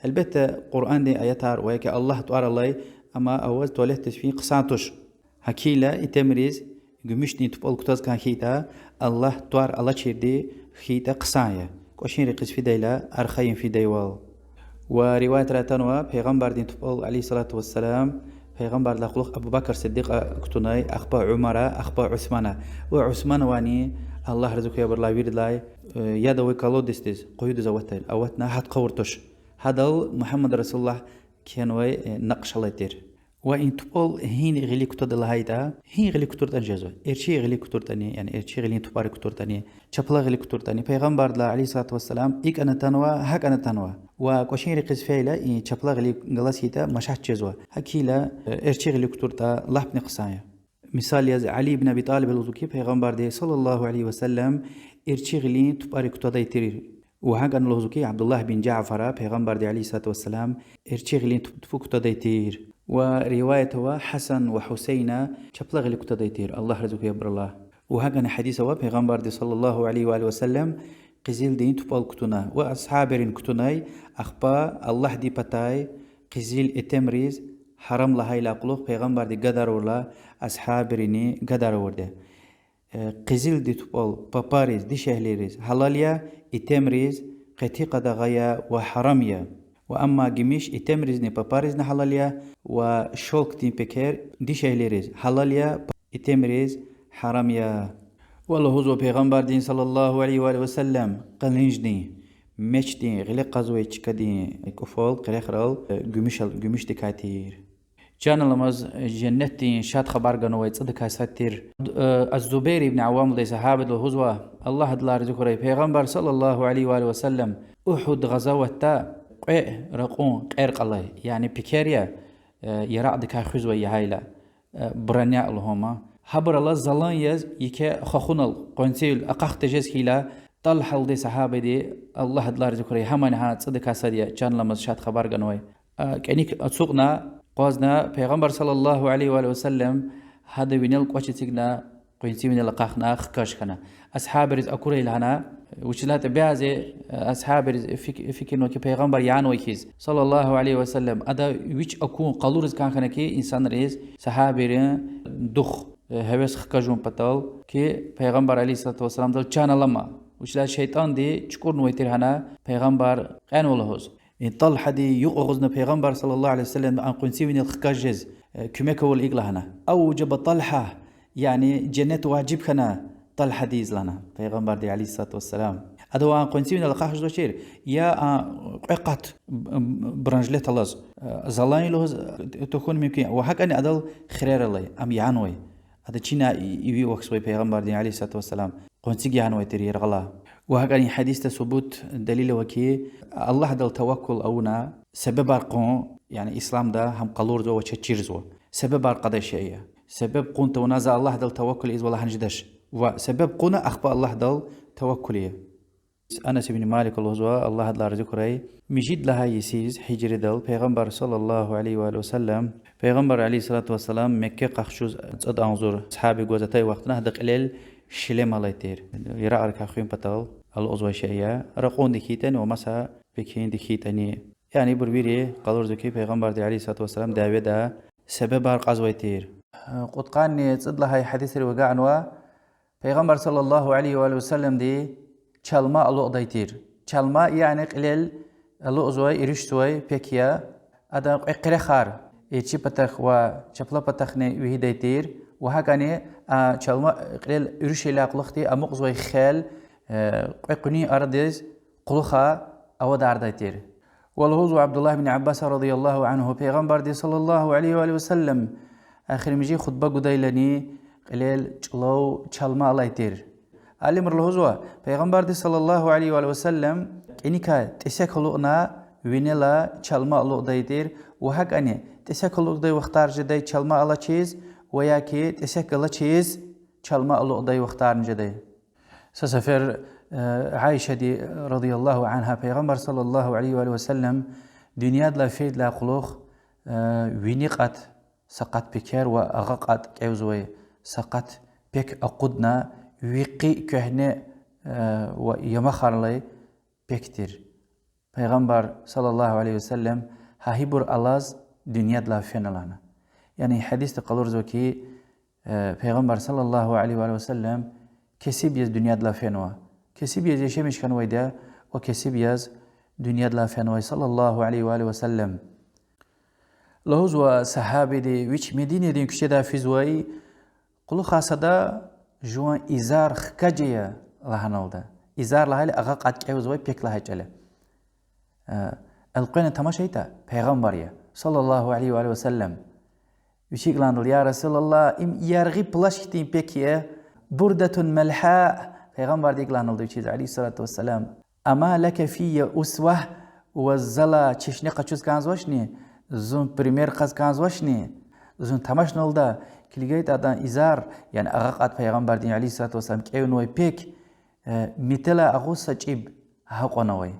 Гьелбетда, Къуръандин аятар ва яки Аллагь тӀвар алай, амма аваз туалетдиз фин хъсан туш. Гьакила итимриз гуьмуьшдин тупӀал кутаз кӀан хьайитӀа, Аллагь тӀвар алачирди хьайитӀа хъсан я, кӀвачин рекьиз фидайла, архайин фидайвал. Ва риваятрай атанва, Пайгъамбардин тупӀал عليه الصلاة والسلام, Пайгъамбардилай кьулухъ Абу Бакр Сиддикьа кутунай, ахпа Умара, ахпа Усмана. Ва Усманавани, Аллагь рази хьуй абурулай виридалай, э, яд авай колодецдиз, къуюдиз аватна, аватна, гьат хъувур туш. Гьадал Мугьаммад Расулуллагь кхьенвай, э, накъш алай тир. Ва и тупӀал гьина гъилик кутада лагьайтӀа, гьи гъилик кутуртӀани жезва. ЭрчӀи гъилик кутуртӀани, яни эрчӀи гъилин тупӀарик кутуртӀани, чапла гъилик кутуртӀани, Пайгъамбардилай عليه الصلاة والسلام икӀ атанва, гьакӀ атанва. Ва кӀвачин рекьиз фейила, и чапла гъилик галаз хьайитӀа машат жезва. Гьакила, э, эрчӀи гъилик кутуртӀа лапни хъсан я. Мисал яз, Али ибн Аби ТӀалиба лугьузва хьи, Пайгъамбарди صلى الله عليه وسلم эрчӀи гъилин тупӀарик кутадай тир. Ва гьакӀни лугьузва хьи, Абдуллагь бин Жафара Пайгъамбарди عليه الصلاة والسلام эрчӀи гъилин туп-, тупӀу кутадай тир. Ва риваят ава, Гьасан ва Гьусейна чапла гъилик кутадай тир, Аллагь рази хьуй абурулай. Ва гьакӀни гьадис ава, Пайгъамбарди صلى الله عليه وآله وسلم къизилдин тупӀал кутуна ва асгьабрини кутунай, ахпа Аллагьди патай къизил итимриз гьарам лагьайдалай кьулухъ Пайгъамбарди гадар авурла, асгьабрини гадар авурди. Э, къизилдин тупӀал папариз, дишегьлийриз гьалал я, итимриз къати къадагъа я ва гьарам я. Ва амма гимиш итимризни папаризни гьалал я, ва шёлкдин пекер дишегьлийриз гьалал я, итимриз гьарам я. Ва лугьузва Пайгъамбардин صلى الله عليه وآله وسلم къалинждин, мечдин, гъиле кьазвай чкадин кӀуфал, къерехрал, э, гимишал-, гимишдикай тир. Чан аламаз женнетдин шад хабар ганвай цӀудакай сад тир. Э, аз-Зубайр ибн Аввамдин, сагьабади, лугьузва, Аллагь адалай рази хьурай, Пайгъамбар صلى الله عليه وآله وسلم Угьуд гъазаватда кьве ракьун кьер кьалай, яни пекер я, э, яракьдикай хуьзвай ягъайла, э, броня лугьун ман. Гьабурал залан яз еке хахунал къванцивил акьахда жез хьайила, ТӀалгьа лугьудай сагьабади, Аллагь адалай рази хьурай, гьамани гьа цӀудакай сад я, чан аламаз шад хабар ганвай. А, кӀаник ацукьна, акъвазна, Пайгъамбар صلى الله عليه وآله وسلم гьадан винел кӀвач эцигна, къванцин винел акьахна, хкаж хьана. Асгьабриз акурай лагьана, вучиз лагьайтӀа бязи, а, асгьабриз фик-, фикирнава хьи, Пайгъамбар янавай хьиз, صلى الله عليه وسلم, ада вич акун къалуриз кӀан хьана хьи, инсанриз, сагьабийрин дух, э, гьевес хкажун патал хьи, Пайгъамбар عليه الصلاة والسلامдал чан алама. Вучиз лагьайтӀа шейтӀанди чукӀурнавай тир гьана Пайгъамбар кьенва лугьуз. Э, ТӀалгьади юкь агъузна Пайгъамбар صلى الله عليه وسلم ан къванцин винел хкаж жез, э, куьмек авурла икӀ лагьана: أوجب طلحة, яни женнет важиб хьана ТӀалгьадиз лагьана Пайгъамбарди عليه الصلاة والسلام. Ада ва ан къванцин винел акьахзавачир, я ан кьве къат б-, б-, бронежилет алаз, э, залан лугьуз, э, тахьун мумкин, ва гьакӀани адал хирер алай, ам янавай. Ада чина и-, иви вахзавай Пайгъамбардин عليه الصلاة والسلام. Къванциз янавай тир яргъалай. Ва гьакӀани гьадисда субут, далил ава хьи, Аллагьдал таваккул авуна, себебар кьун, яни исламда гьам къалурзава ва чаз чирзава. Себебар кьадай шей я. Себеб кьун тавуна за Аллагьдал таваккул ийизва лагьана жедач. Ва себеб кьуна, ахпа Аллагьдал таваккул ая. Анас ибн Малика лугьузва, Аллагь адалай рази хьурай, мижид лагьай йисуз гьижрадал Пайгъамбар صلى الله عليه وآله وسلم, Пайгъамбар عليه الصلاة والسلام Мекке къахчуз цӀуд агъзур асгьаб гваз атай вахтунда гьада кьилел шелем алай тир. Яракьрикай хуьн патал алукьзавай шей я, ракьунди хьайитӀани ва маса пекинди хьайитӀани. Яни ибур вири къалурзава хьи, Пайгъамбарди عليه الصلاة والسلام дяведа себебар кьазвай тир. Кьудкъанни цӀуд лагьай гьадисрив агакьнава, Пайгъамбар صلى الله عليه وآله وسلمди чалма алукьдай тир. Чалма, яни кьилел алукьзавай, иришзавай пек я. Адан кьве къерехар, эрчӀи патахъ ва чапла патахъни вегьидай тир. Ва гьакӀани а чалма кьилел иришайдалай кьулухъди амукьзавай хел, э, кьве къуьнин арадиз кьулухъ авадардай тир. Ва лугьузва Абдуллагь ибн Аббас رضي الله عنه, Пайгъамбарди صلى الله عليه وآله وسلم эхиримжи хутба гудайлани кьилел чӀулав чалма алай тир. Алимри лугьузва, Пайгъамбарди صلى الله عليه وآله وسلم кӀаникай тӀесек алукьна винелай чалма алукьдай тир, ва гьакӀани тӀесек алукьдай вахтар жедай чалма алачиз, ва яки тӀесек галачиз чалма алукьдай вахтарни жедай. Са сефер, э, Аишади رضي الله عنها Пайгъамбар صلى الله عليه وآله وسلم дуьньядилай фейдалай кьулухъ, э, вини кьат са къат пекер ва агъа кьат кӀевзавай са къат пек акъудна, ви къи куьгьне, э, ва ямахар алай пек тир. Пайгъамбар صلى الله عليه وسلم гьа ибур алаз дуьньядилай фена лагьана. Яни гьадисда къалурзава хьи, э, Пайгъамбар صلى الله عليه وآله وسلم кесиб яз дуьньядилай фенва. Кесиб яз яшамиш хьанвайди я ва кесиб яз дуьньядилай фенвай صلى الله عليه وآله وسلم. Лугьузва сагьабиди, вич Мединадин куьчедай физвай, кьулухъай сада жуван изар хкаж ая лагьаналда. Изар лагьайла агъа кьат кӀевзавай пек лагьай чӀал я. Э, элкъвена тамашайтӀа, Пайгъамбар я صلى الله عليه وآله وسلم. Вичи икӀ лагьандал: يا رسول الله, им яргъи плащ хьтин пек я, بردة ملحاء, Пайгъамбарди икӀ лагьаналда вичиз عليه الصلاة والسلام: أما لك في أسوة, ваз залай чешне къачуз кӀанзавачни, зун пример кьаз кӀанзавачни, зун тамашналда, килигайтӀа адан изар, яни агъа кьат Пайгъамбардин عليه الصلاة والسلام кӀевнавай пек, э, метелай агъуз са чӀиб гьакьванавай.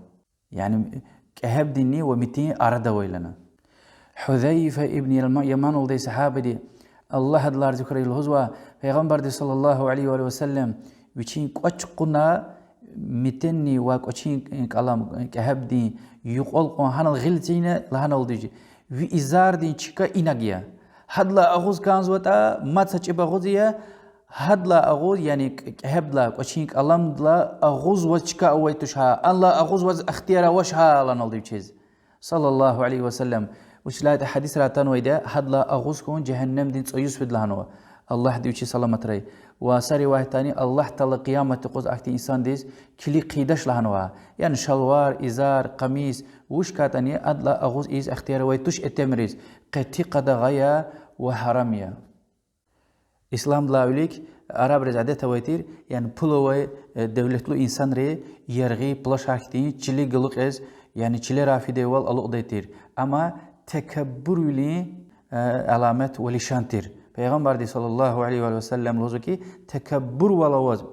Яни кӀегьебдинни ва метин арада авай лагьана. Гьузайфа ибн Яман, Яман лугьудай сагьабади, Аллагь адалай рази хьурай, лугьузва, Пайгъамбарди صلى الله عليه وآله وسلم вичин кӀвач кьуна, метенни ва кӀвачин кӀалам, кӀегьебдин юкьвал кьун гьанал гъил эцигна лагьаналда: ви изардин чка инаг я. Гьадалай агъуз кӀанзаватӀа, мад са чӀиб агъуз я, гьадалай агъуз, яни кӀ-, кӀегьебдилай, кӀвачин кӀаламдилай агъуз ваз чка авай туш гьа, анлай агъуз ваз ихтияр авач гьа лагьаналда вичиз. صلى الله عليه وسلم. Вучиз лагьайтӀа гьадисра атанвайди я, гьадалай агъуз хьун жегьеннемдин цӀуз фида лагьанва, Аллагьди вичи саламатрай. Ва са риваятдани Аллагь Таала къиямат юкъуз ахьтин инсандиз килиг хъийидач лагьанва. Яни шалвар, изар, къамис, вуч хьайитӀани адалай агъуз ийиз ихтияр авай туш итимриз. Къати къадагъа я ва гьарам я. Исламдилай вилик арабриз адет авай тир, яни пул авай, э, девлетлу инсанри яргъи, плашар хьтин чилик галукьиз, яни чилерай фидайвал алукьдай тир. Амма такаббурвилин, э, аламат ва лишан тир. Пайгъамбарди صلى الله عليه وسلم лугьузва хьи, такаббурвал аваз,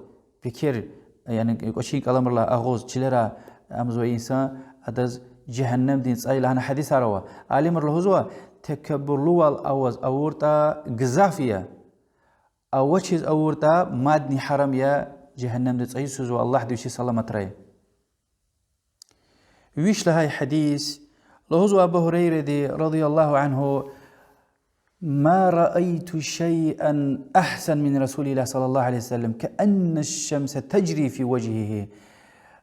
пекер, яни кӀвачин кӀаламрилай агъуз чилерай амзавай инсан, адаз жегьеннемдин цӀай лагьана гьадисар ава. Алимри лугьузва, такаббурлувал аваз авуртӀа, гзаф я. Авачиз авуртӀа, мадни гьарам я, жегьеннемдин цӀуз физва, Аллагьди вичи саламатрай. Виш лагьай гьадис, лугьузва Абу Гьурайради رضي الله عنه: ما رأيت شيئا أحسن من رسول الله صلى الله عليه وسلم، كأن الشمس تجري في وجهه.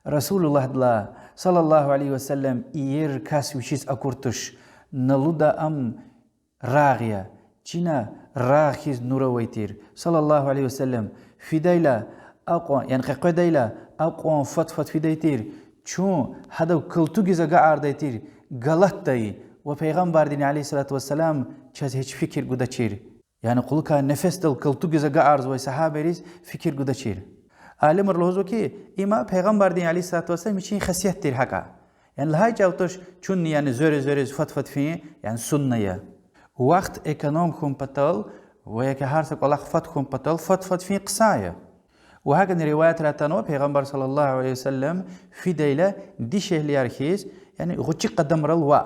Расулуллагьдилай صلى الله عليه وسلم иер кас вичиз акур туш, на лугьуда ам рагъ я, чина рагъ хьиз нур авай тир, صلى الله عليه وسلم. Фидайла акьван, яни къекъведайла акьван фад-фад фидай тир, чун гьадав калтугиз агакьардай тир, галатдай, ва Пайгъамбардини عليه الصلاة والسلام чаз гьич фикир гудачир. Яни кьулухъай нефесдал калтугиз агакьарзавай сагьабайриз фикир гудачир. Алимри лугьузва хьи, има Пайгъамбардин عليه الصلاة والسلام вичин хасият тир гьакӀа. Яни лагьай чӀал туш, чунни яни звере-зверез фад-фад фин, яни сунна я. Вахт эконом хьун патал ва я гьар са кӀвалах фад хьун патал фад-фад фин хъсан я. Ва гьакӀни риваятра атанва, Пайгъамбар صلى الله عليه وسلم фидайла дишегьлияр хьиз, яни гъвечӀи къадамрал ваъ,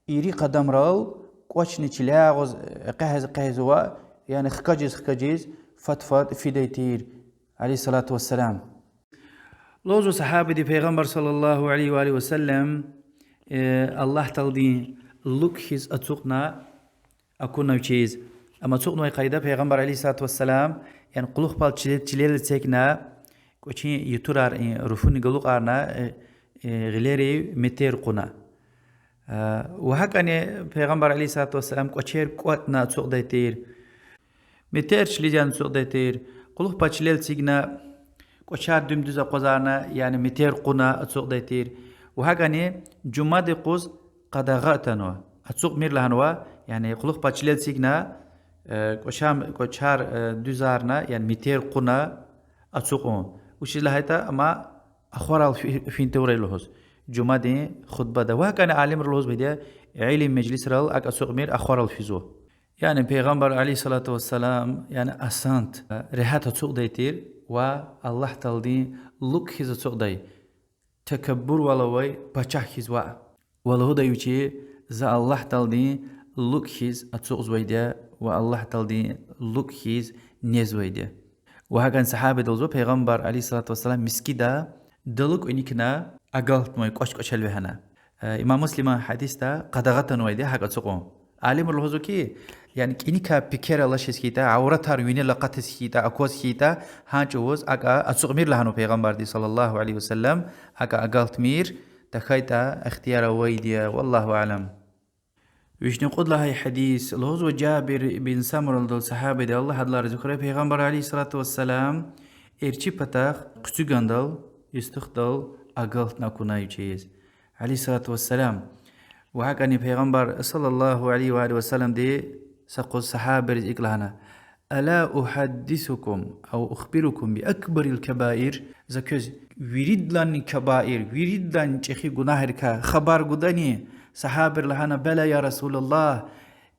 ири къадамрал, кӀвачни чиляй агъуз, э, къегьез-къегьезва, яни хкажиз-хкажиз фад-фад фидай тир, عليه الصلاة والسلام. Лугьузва сагьабади Пайгъамбар صلى الله عليه وسلم, э, Аллагь Тааладин лукӀ хьиз ацукьна акуна вичиз. Ам ацукьнавай къайда Пайгъамбар عليه الصلاة والسلام, яни кьулухъ пал чилел, чилел эцигна, кӀвачин ютурар, э, руфуни галукьарна, э, э, гъилерив метер кьуна. Э, ва гьакӀни Пайгъамбар عليه الصلاة والسلام кӀвачер кӀватӀна ацукьдай тир. Метер чилиз яна ацукьдай тир. Кьулухъ пад чилел эцигна, кӀвачар дуьм-дуьз акъвазарна, яни метер кьуна ацукьдай тир. Ва гьакӀни жумади юкъуз къадагъа атанва. Ацукьмир лагьанва, яни кьулухъ пад чилел эцигна, э, кӀвачам-, кӀвачар, э, дуьзарна, яни метер кьуна ацукьун. Вучиз лагьайтӀа ам ахварал фи-, фин тавурай лугьуз жумадин хутбада. Ва гьакӀни алимри лугьузвайди я, илим межлисрал акӀ ацукьмир ахварал физва. Яни Пайгъамбар عليه الصلاة والسلام, яни асант, регьят ацукьдай тир ва Аллагь Тааладин лукӀ хьиз ацукьдай, такаббурвал авай пачагь хьиз ваъ. Ва лугьудай вичи: за Аллагь Тааладин лукӀ хьиз ацукьзавайди я ва Аллагь Тааладин лукӀ хьиз незвайди я. Ва гьакӀни сагьабади лугьузва, Пайгъамбар عليه الصلاة والسلام мискӀинда далу кӀуьникна агалтнавай, кӀвач-кӀвачел вегьена. Э, имам Муслима гьадисда къадагъа атанвайди я гьакӀ ацукьун. Алимри лугьузва хьи, яни кӀуьникай пекер алачиз хьайитӀа, авратар винел акъатиз хьайитӀа, акваз хьайитӀа, гьа чӀавуз акӀ ацукьмир лагьанва Пайгъамбарди صلى الله عليه وسلم, акӀ агалтмир, тахьайтӀа ихтияр авайди я, والله أعلم. Вишни кьуд лагьай гьадис, лугьузва Жабир бин Самурадал, сагьабади, Аллагь адалай рази хьурай, Пайгъамбар عليه الصلاة والسلام эрчӀи патахъ хъуьцуьгандал, истихдал агалтна акунай вичиз, عليه الصلاة والسلام. Ва гьакӀни Пайгъамбар صلى الله عليه وآله وسلمди са юкъуз сагьабайриз икӀ лагьана: ألا أحدثكم أو أخبركم بأكبر الكبائر؟ За квез виридалайни кабаир, виридалайни чӀехи гунагьрикай хабар гудани? Сагьабайри лагьана: بلى يا رسول الله.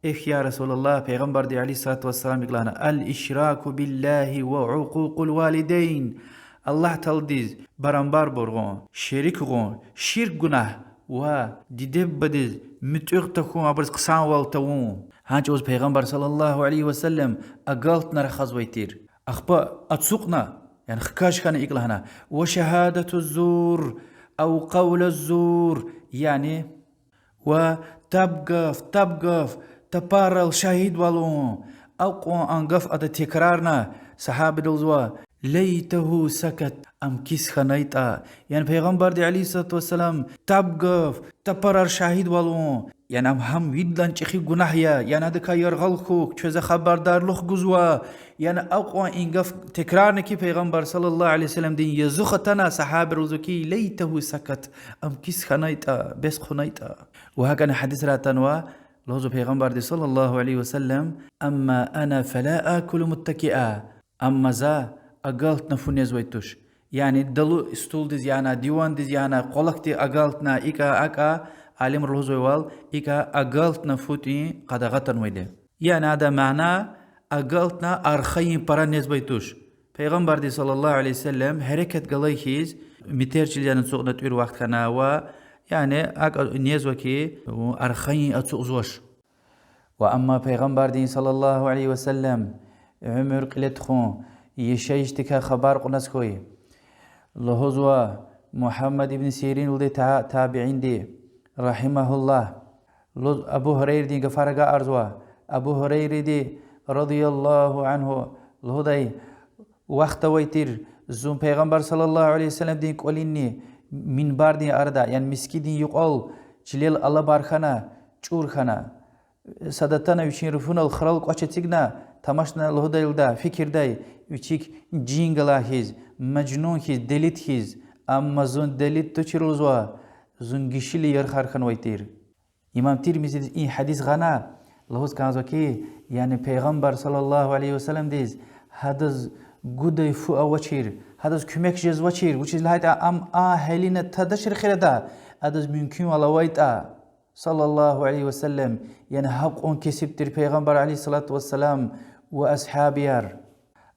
Эхь, я Расулаллагь, Пайгъамбарди عليه الصلاة والسلام икӀ лагьана: الإشراك بالله وعقوق الوالدين. Аллагь Тааладиз барамбар бургъун, шерик гъун, ширк гунагь ва диде-бубадиз муьтӀуьгъ тахьун, абуруз хъсанвал тавун. Гьа чӀавуз Пайгъамбар صلى الله عليه وسلم агалтна рахазвай тир. Ахпа ацукьна, яни хкаж хьана икӀ лагьана: وشهادة الزور أو قول الزور, яни ва таб гаф, таб гаф, тапарал шагьидвал авун, акьван а гаф ада текрарна, сагьабади лугьузва: ليته سكت, ам кис хьанайтӀа. Яни Пайгъамбарди, عليه الصلاة والسلام, таб гаф, тапарар шагьидвал авун, яни ам гьам виридалай чӀехи гунагь я, яни адакай яргъал хьухь, квез за хабардарлух гузва, яни акьван и гаф текрарна хьи Пайгъамбар صلى الله عليه وسلمдин язух атана, сагьабийри лугьузва хьи, ليته سكت, ам кис хьанайтӀа, бес хъунайтӀа. Ва гьакӀани гьадисра атанва, лугьузва Пайгъамбарди صلى الله عليه وسلم: أما أنا فلا آكل متكئا. Амма за агалтна фу незвай туш. Яни далу стулдиз яна, дивандиз яна, къвалакди агалтна, икӀа, акӀа, алимри лугьузвайвал, икӀа агалтна фу тӀуьн къадагъа атанвайди. Яни адан мана агалтна архайин пара незвай туш. Пайгъамбарди صلى الله عليه وسلم гьерекат галай хьиз, метр чилел яна ацукьна тӀуьр вахт хьана ва, яни акӀ незва хьи, архайин ацукьзавач. Ва амма Пайгъамбардин صلى الله عليه وسلم уьмуьр кьиле тухун, яшайишдикай хабар кьуназ хьуй. Лугьузва Мугьаммад ибн Сирин лугьудай та-, табиинди, رحمه الله, лугьуз Абу Гьурайрадин гафар агакьарзава. Абу Гьурайради, رضي الله عنه, лугьудай: вахт авай тир, зун Пайгъамбар صلى الله عليه وسلمдин кӀвалинни минбардин арада, яни мискӀиндин юкьвал чилел алабар хьана, чӀур хьана. Сад атана вичин руфунал хурал кӀвач эцигна, тамашна лугьудай лугьуда, фикирдай, вичик жин галай хьиз, мажнун хьиз, делид хьиз, амма зун делид тушир лугьузва, зун гишила ярхар хьанвай тир. Имам Тирмизиди и гьадис гъана, лугьуз кӀанзава хьи, яни Пайгъамбар صلى الله عليه وسلمдиз гьадаз гудай фу авачир, гьадаз куьмек жезвачир, вучиз лагьайтӀа ам а гьелина тадачир хирада, адаз мумкинвал авайтӀа, صلى الله عليه وسلم, яни гьакьван кесиб тир Пайгъамбар عليه الصلاة والسلام ва асгьабияр.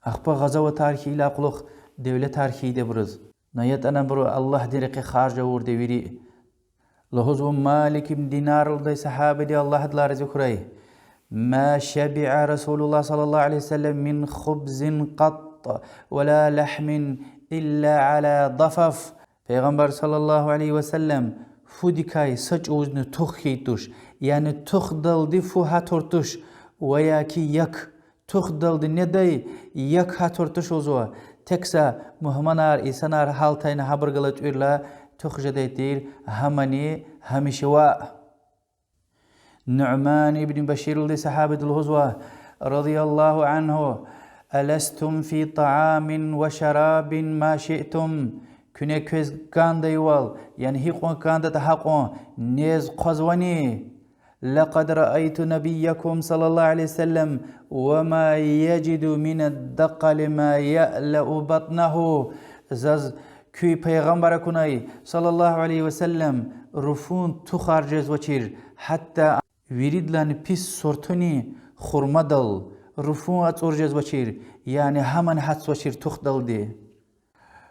Ахпа гъазаватар хьайила кьулухъ девлетар хьайиди абуруз. На ятӀани абуру Аллагьдин рекье харж авурди вири. Лугьузва Малик ибн Динар лугьудай сагьабиди, Аллагь адалай рази хьурай: ما شبع رسول الله صلى الله عليه وسلم من خبز قط ولا لحم إلا على ضفاف. Пайгъамбар صلى الله عليه وسلم фудикай са чӀавузни тух хьайи туш, яни тухдалди фу гьатур туш, ва яки як, тухдалди недай як гьатур туш лугьузва, тек са мугьманар, инсанар гьалтайна гьабур галай тӀуьрла тух жедай тир, гьамани гьамиша ваъ. Нуъман ибн Башир лугьудай сагьабиди лугьузва, رضي الله عنه: ألستم في طعام وشراب ما شئتم. Куьне квез кӀандайвал, яни гьикьван кӀандатӀа гьакьван, нез хъвазвани? لقد رأيت نبيكم صلى الله عليه وسلم وما يجد من الدقل ما يألأ بطنه. Заз куь пайгъамбар акунай, صلى الله عليه وسلم, руфун тухар жезвачир, гьатта виридалайни пис сортунин хурмадал руфун ацӀур жезвачир, яни гьамни гьатзавачир тухдалди.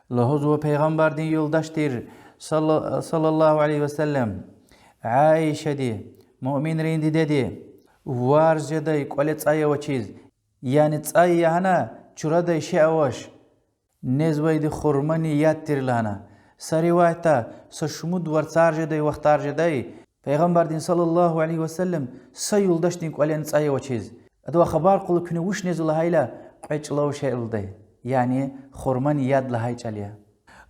Лугьузва Пайгъамбардин юлдаш тир, صلى، صلى الله عليه وسلم, Аишади, муъминрин дидеди, варз жедай кӀвале цӀай авачиз, яни цӀай я гьана, чурадай шей авач, незвайди хурмани яд тир лагьана. Са риваятда са шумуд варцар жедай вахтар жедай, Пайгъамбардин صلى الله عليه وسلم са юлдашдин кӀвале цӀай авачиз. Адавай хабар кьула, куьне вуч незва лагьайла, кьве чӀулав шей лугьудай, яни хурмани яд лагьай чӀал я.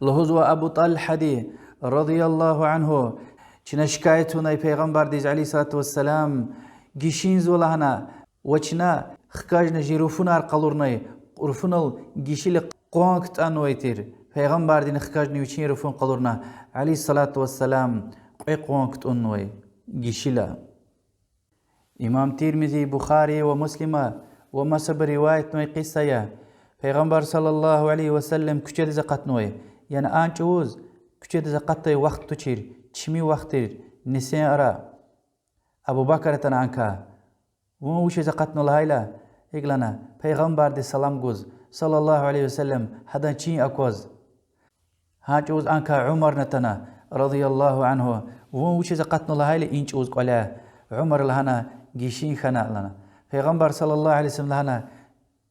Лугьузва Абу ТӀалгьади, رضي الله عنه, чна шикаят авунай Пайгъамбардиз, عليه الصلاة والسلام, гишинзава лагьана, ва чна хкажна чи руфунар къалурнай, руфунал гишила къван кутӀунвай тир. Пайгъамбардини хкажна вичин руфун къалурна, عليه الصلاة والسلام, кьве къван кутӀунвай гишила. Имам Тирмизи, Бухари ва Муслима ва масабуру риваятнавай кьиса я. Пайгъамбар صلى الله عليه وسلم куьчедиз акъатнавай, яни а чӀавуз куьчедиз акъатдай вахт тушир, чими вахт тир, нисин ара. Абу Бакр атана анкай. Вун вучиз акъатнава лагьайла, икӀ лагьана, Пайгъамбардиз салам гуз, صلى الله عليه وسلم, гьадан чин акваз. Гьа чӀавуз анкай Умарни атана, رضي الله عنه, вун вучиз акъатнава лагьайла и чӀавуз кӀваляй, Умара лагьана, гишин хьана лагьана. Пайгъамбар صلى الله عليه وسلم лагьана,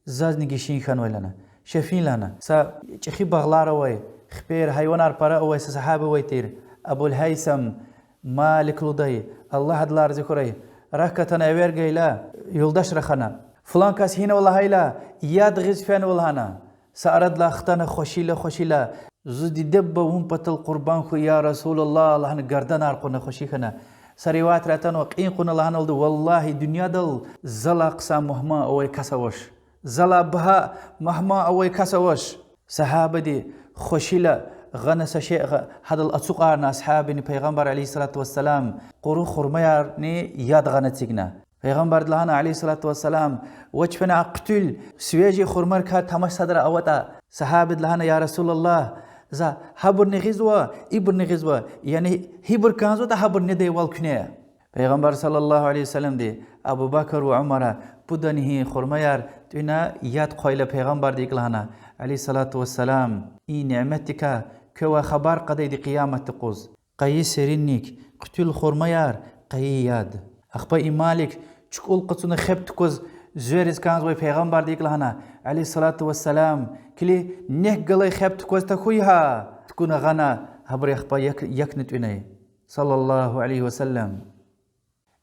зазни гишин хьанвай лагьана. Ша фин лагьана. Са чӀехи багълар авай, хипер, гьайванар пара авай са сагьаба авай тир, Абул Гьайсам Малик лугьудай, Аллагь адалай рази хьурай, рак атана эвер гайила, юлдаш рахана. Флан кас гьинава лагьайла, яд гъиз фенва лагьана. Са арадилай хтана хвешила-хвешила, зун диде-буба вун патал къурбанд хьуй, я Расулаллагь, лагьана, гарданар кьуна хвеши хьана. Са риваятра атанва, кьин кьуна лагьаналда, валлагьи, дуьньядал залай хъсан мугьман авай кас авач. Залай багьа мугьман авай кас авач. Сагьабади хвешила гъана са шей гъа-, гьадал ацукьарна асгьабрини Пайгъамбар عليه الصلاة والسلام къуру хурмаярни яд гъана эцигна. Пайгъамбарди лагьана عليه الصلاة والسلام: Вач фена а хъуьтуьл свежий хурмарикай тамаш садра аватӀа. Сагьабади лагьана: Я Расулаллагь, за гьабурни гъизва, ибурни гъизва, яни гьибур кӀанзаватӀа гьабур недайвал куьне? Пайгъамбар صلى الله عليه وسلمди Абу Бакр ва Умара пудани гьи хурмаяр тӀуьна, яд хъвайила, Пайгъамбарди икӀ лагьана عليه الصلاة والسلام: И ниметдикай квевай хабар кьадайди къияматдин юкъуз. Къайи серинник, хъуьтуьл хурмаяр, къайи яд. Ахпа и малик чукӀул къачуна хеб тукӀваз звер ийиз кӀанзавай, Пайгъамбарди икӀ лагьана عليه الصلاة والسلام: Килиг, нек галай хеб тукӀваз тахьуй гьа. ТукӀуна гъана, гьабуру ахпа як-, якӀни тӀуьнай صلى الله عليه وسلم.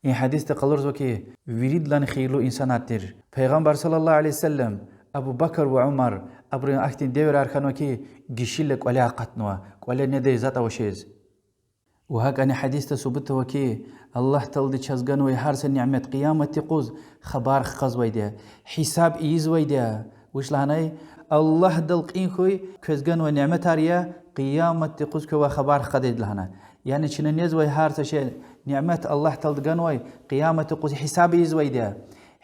И гьадисда къалурзава хьи, виридалай хийирлу инсанар тир. Пайгъамбар صلى الله عليه وسلم, Абу Бакр ва Умар, абурун ахьтин девирар хьанва хьи, гишила кӀвале акъатнава, кӀвале недай затӀ авачиз. Ва гьакӀани гьадисда субут ава хьи, Аллагь Таалади чаз ганвай гьар са нимет къияматдин юкъуз хабар хказвайди я, гьисаб ийизвайди я. Вуч лагьанай? Аллагьдал кьин хьуй квез ганвай ниметар я, къияматдин юкъуз квевай хабар хкадайди лагьана. Яни чна незвай гьар са шей, нимет Аллагь Таалади ганвай, къияматдин юкъуз гьисаб ийизвайди я.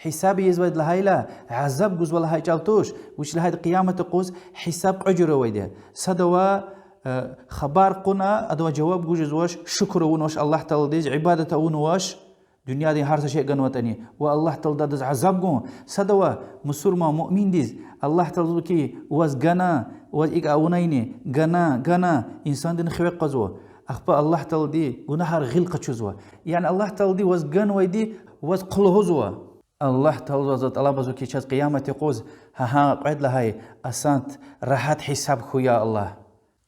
Гьисаб ийизвайди лагьайла, азаб гузва лагьай чӀал туш, вуч лагьайтӀа къияматдин юкъуз гьисаб кьве жуьре авайди я. Садавай, э, хабар кьуна, адавай жаваб гуз жезвач, шукур авунвач Аллагь Тааладиз, ибадат авунвач, дуьньядин гьар са шей ганватӀани, ва Аллагь Таалади адаз азаб гун. Садавай мусурман муъминдиз Аллагь Таалади лугьузва хьи, ваз гана, ваз икӀ авунайни, гана, гана, инсандин хиве къвазва. Ахпа Аллагь Таалади гунагьар гъил къачузва. Яни Аллагь Таалади ваз ганвайди ваз хъулагьузва. Аллагь Тааладивай тӀалабзава хьи, чаз къияматдин юкъуз гьа-гьа кьвед лагьай асант, рагьат гьисаб хьуй, я Аллагь.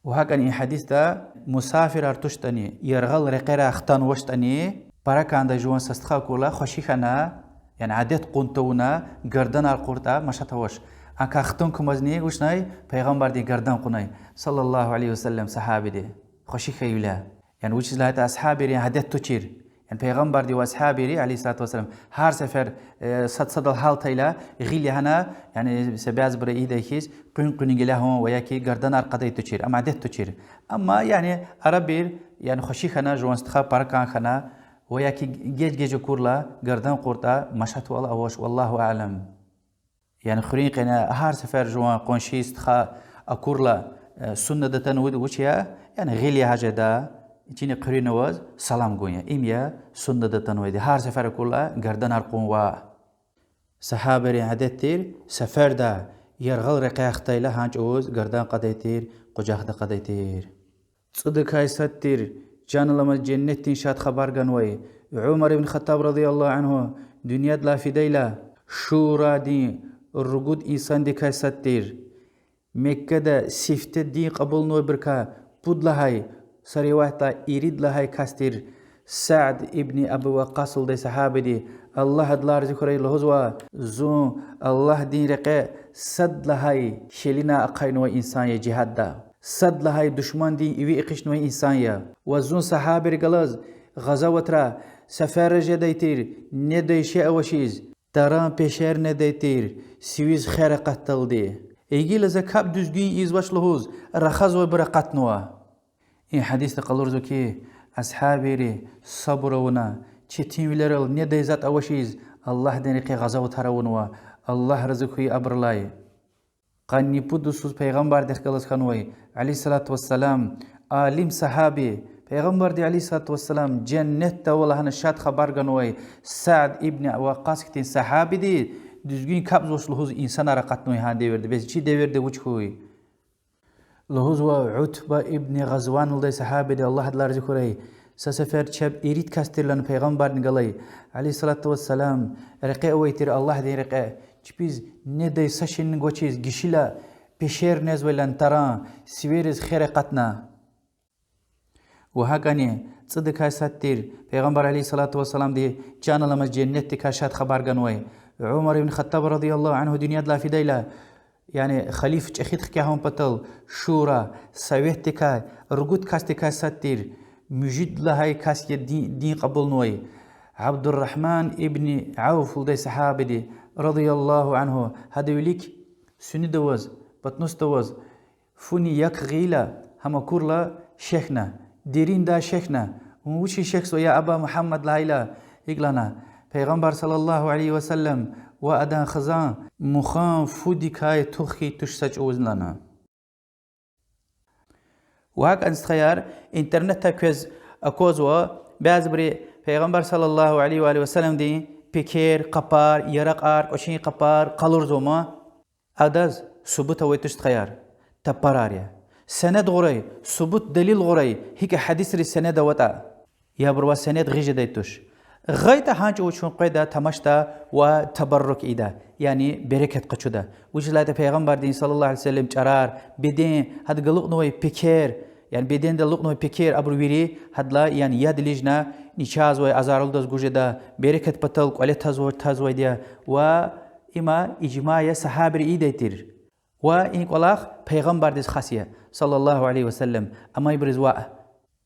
Ва гьакӀани и гьадисда мусафирар туштӀани, яргъал рекьерай хтанвачтӀани, пара кӀандай жуван са стха акурла хвеши хьана, яни адет кьун тавуна, гарданар кьуртӀа машат авач. Акай хтун кумазни вучнай, Пайгъамбардин гардан кьунай صلى الله عليه وسلم сагьабиди, хвеши хьайивиляй. Яни вучиз лагьайтӀа асгьабийрин адет тушир. Яни Пайгъамбарди ва асгьабийри عليه الصلاة والسلام гьар сефер, э, сад-садал гьалтайла гъил ягъана, яни са бязибуру ийидай хьиз, къуьн-къуьнин гелягьун ва яки гарданар кьадай тушир, ам адет тушир. Амма яни арабир, яни хвеши хьана, жуван стха пара кӀан хьана, ва яки геж-геж акурла гардан кьуртӀа машатвал авач, والله أعلم. Яни хуьруьн къене гьар сефер жуван къунши, стха акурла, э, суннада атанвайди вуч я, яни гъил ягъиз жеда, чинин хъуьруьн аваз салам гун я. Им я суннада атанвайди, гьар сефер акурла гарданар кьунва. Сагьабийрин адет тир, сеферда яргъал рекьяй хтайла гьа чӀавуз гардан кьадай тир, къужахда кьадай тир. ЦӀудакай сад тир, чан аламаз женнетдин шад хабар ганвай, Умар ибн Хаттаб رضي الله عنه дуьньядилай фидайла, шурадин ругуд инсандикай сад тир. Меккада сифте дин кьабулнавайбурукай пуд лагьай, са риваятда ирид лагьай кас тир Сад ибн Аби Ваккъас лугьудай сагьабиди, Аллагь адалай рази хьурай, лугьузва: зун Аллагьдин рекье сад лагьай хьелинай ахъайнавай инсан я жигьадда. Сад лагьай душмандин иви экъичнавай инсан я. Ва зун сагьабийрихъ галаз гъазаватра, сеферра жедай тир, недай шей авачиз, таран пешер недай тир, сивиз хер акъатдалди. Гила за капӀ дуьзгуьн ийизвач лугьуз, рахазвайбур акъатнава. И гьадисда къалурзава хьи, асгьабийри сабур авуна, четинвилерал недай затӀ авачиз, Аллагьдин рекье гъазаватар авунва, Аллагь рази хьуй абурулай. Къанни пуд йисуз Пайгъамбардихъ галаз хьанвай, عليه الصلاة والسلام, алим сагьаби, Пайгъамбарди, عليه الصلاة والسلام, женнетда ава лагьана шад хабар ганвай Сад ибн Ваккъас хьтин сагьабиди дуьзгуьн капӀзавач лугьуз инсанар акъатнавай гьа девирда, бес чи девирда вуч хьуй? Лугьузва Утба ибн Гъазван лугьудай сагьабиди, Аллагь адалай рази хьурай, са сефер чеб ирид кас тир лагьана Пайгъамбардихъ галай, عليه الصلاة والسلام, рекье авай тир Аллагьдин рекье, чпиз недай са шейни гвачиз, гишила пешер незвай лагьана таран, сивериз хер акъатна. Ва гьакӀани цӀудакай сад тир, Пайгъамбар, عليه الصلاة والسلامди чан аламаз женнетдикай шад хабар ганвай, Умар ибн Хаттаб, رضي الله عنه, дуьньядилай фидайла, Яни халиф чӀехиди хкягъун патал шура, советдикай, ругуд касдикай сад тир, муьжуьд лагьай кас я дин, дин кьабулнавай. Абдуррагьман ибн Авф лугьудай сагьабиди, رضي الله عنه, гьадан вилик суьнуда аваз, патнусда аваз, фуни як гъайила, гьам акурла шехьна, дериндай шехьна, вун вучиз шехьзава, я Аба Мугьаммад лагьайла, икӀ лагьана, Пайгъамбар صلى الله عليه وسلم ва адан хизан мухан фудикай тух хьайи туш са чӀавузни лагьана. Ва гьакӀни, стхаяр, интернетда квез аквазва, бязибуру Пайгъамбар صلى الله عليه وآله وسلمдин пекер, къапар, яракьар, кӀвачин къапар къалурзава ман. Адаз субут авай туш, стхаяр, тапарар я. Сенед гъурай, субут, делил гъурай, гьикӀ гьадисриз сенед аватӀа. Я абурувай сенед гъиз жедай туш. ГъайтӀа гьа чӀавуз чун къведа, тамашда ва табаррук ийида, яни берекат къачуда. Вучиз лагьайтӀа Пайгъамбардин صلى الله عليه وسلم чӀарар, беден, гьадахъ галукьнавай пекер, яни бедендал алукьнавай пекер, абур вири гьадалай, яни яд илична, начагъзавай азарлудаз гуз жеда, берекат патал кӀвале тазва-, тазвайди я, ва има ижма я, сагьабийри ийидай тир. Ва и кӀвалах Пайгъамбардиз хас я, صلى الله عليه وسلم, амайбуруз ваъ.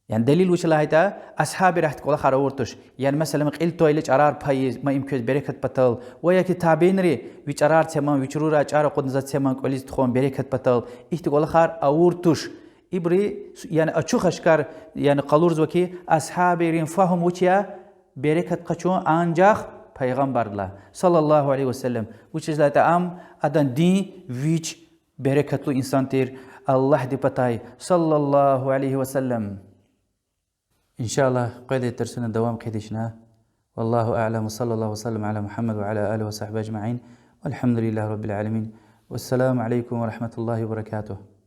Яни делил вуч лагьайтӀа, асгьабийри ахьтин кӀвалахар авур туш. Яни, месела, кьил твайила чӀарар пайиз, ма им квез берекат патал, ва яки табиинри, ви чӀарар це ман, ви чӀурурай чӀар акъудна заз це ман кӀвализ тухун берекат патал, ихьтин кӀвалахар авур туш. Ибуру, яни ачух-ашкар, яни къалурзава хьи, асгьабийрин фагьум вуч я, берекат къачун анжах Пайгъамбардилай, صلى الله عليه وسلم. Вучиз лагьайтӀа ам, адан дин вич берекатлу инсан тир Аллагьдин патай, صلى الله عليه وسلم. إن شاء الله, къведай тарсуна давам хъийида чна. والله أعلم، وصلى الله وسلم على محمد وعلى آله وصحبه أجمعين، والحمد لله رب العالمين، والسلام عليكم ورحمة الله وبركاته.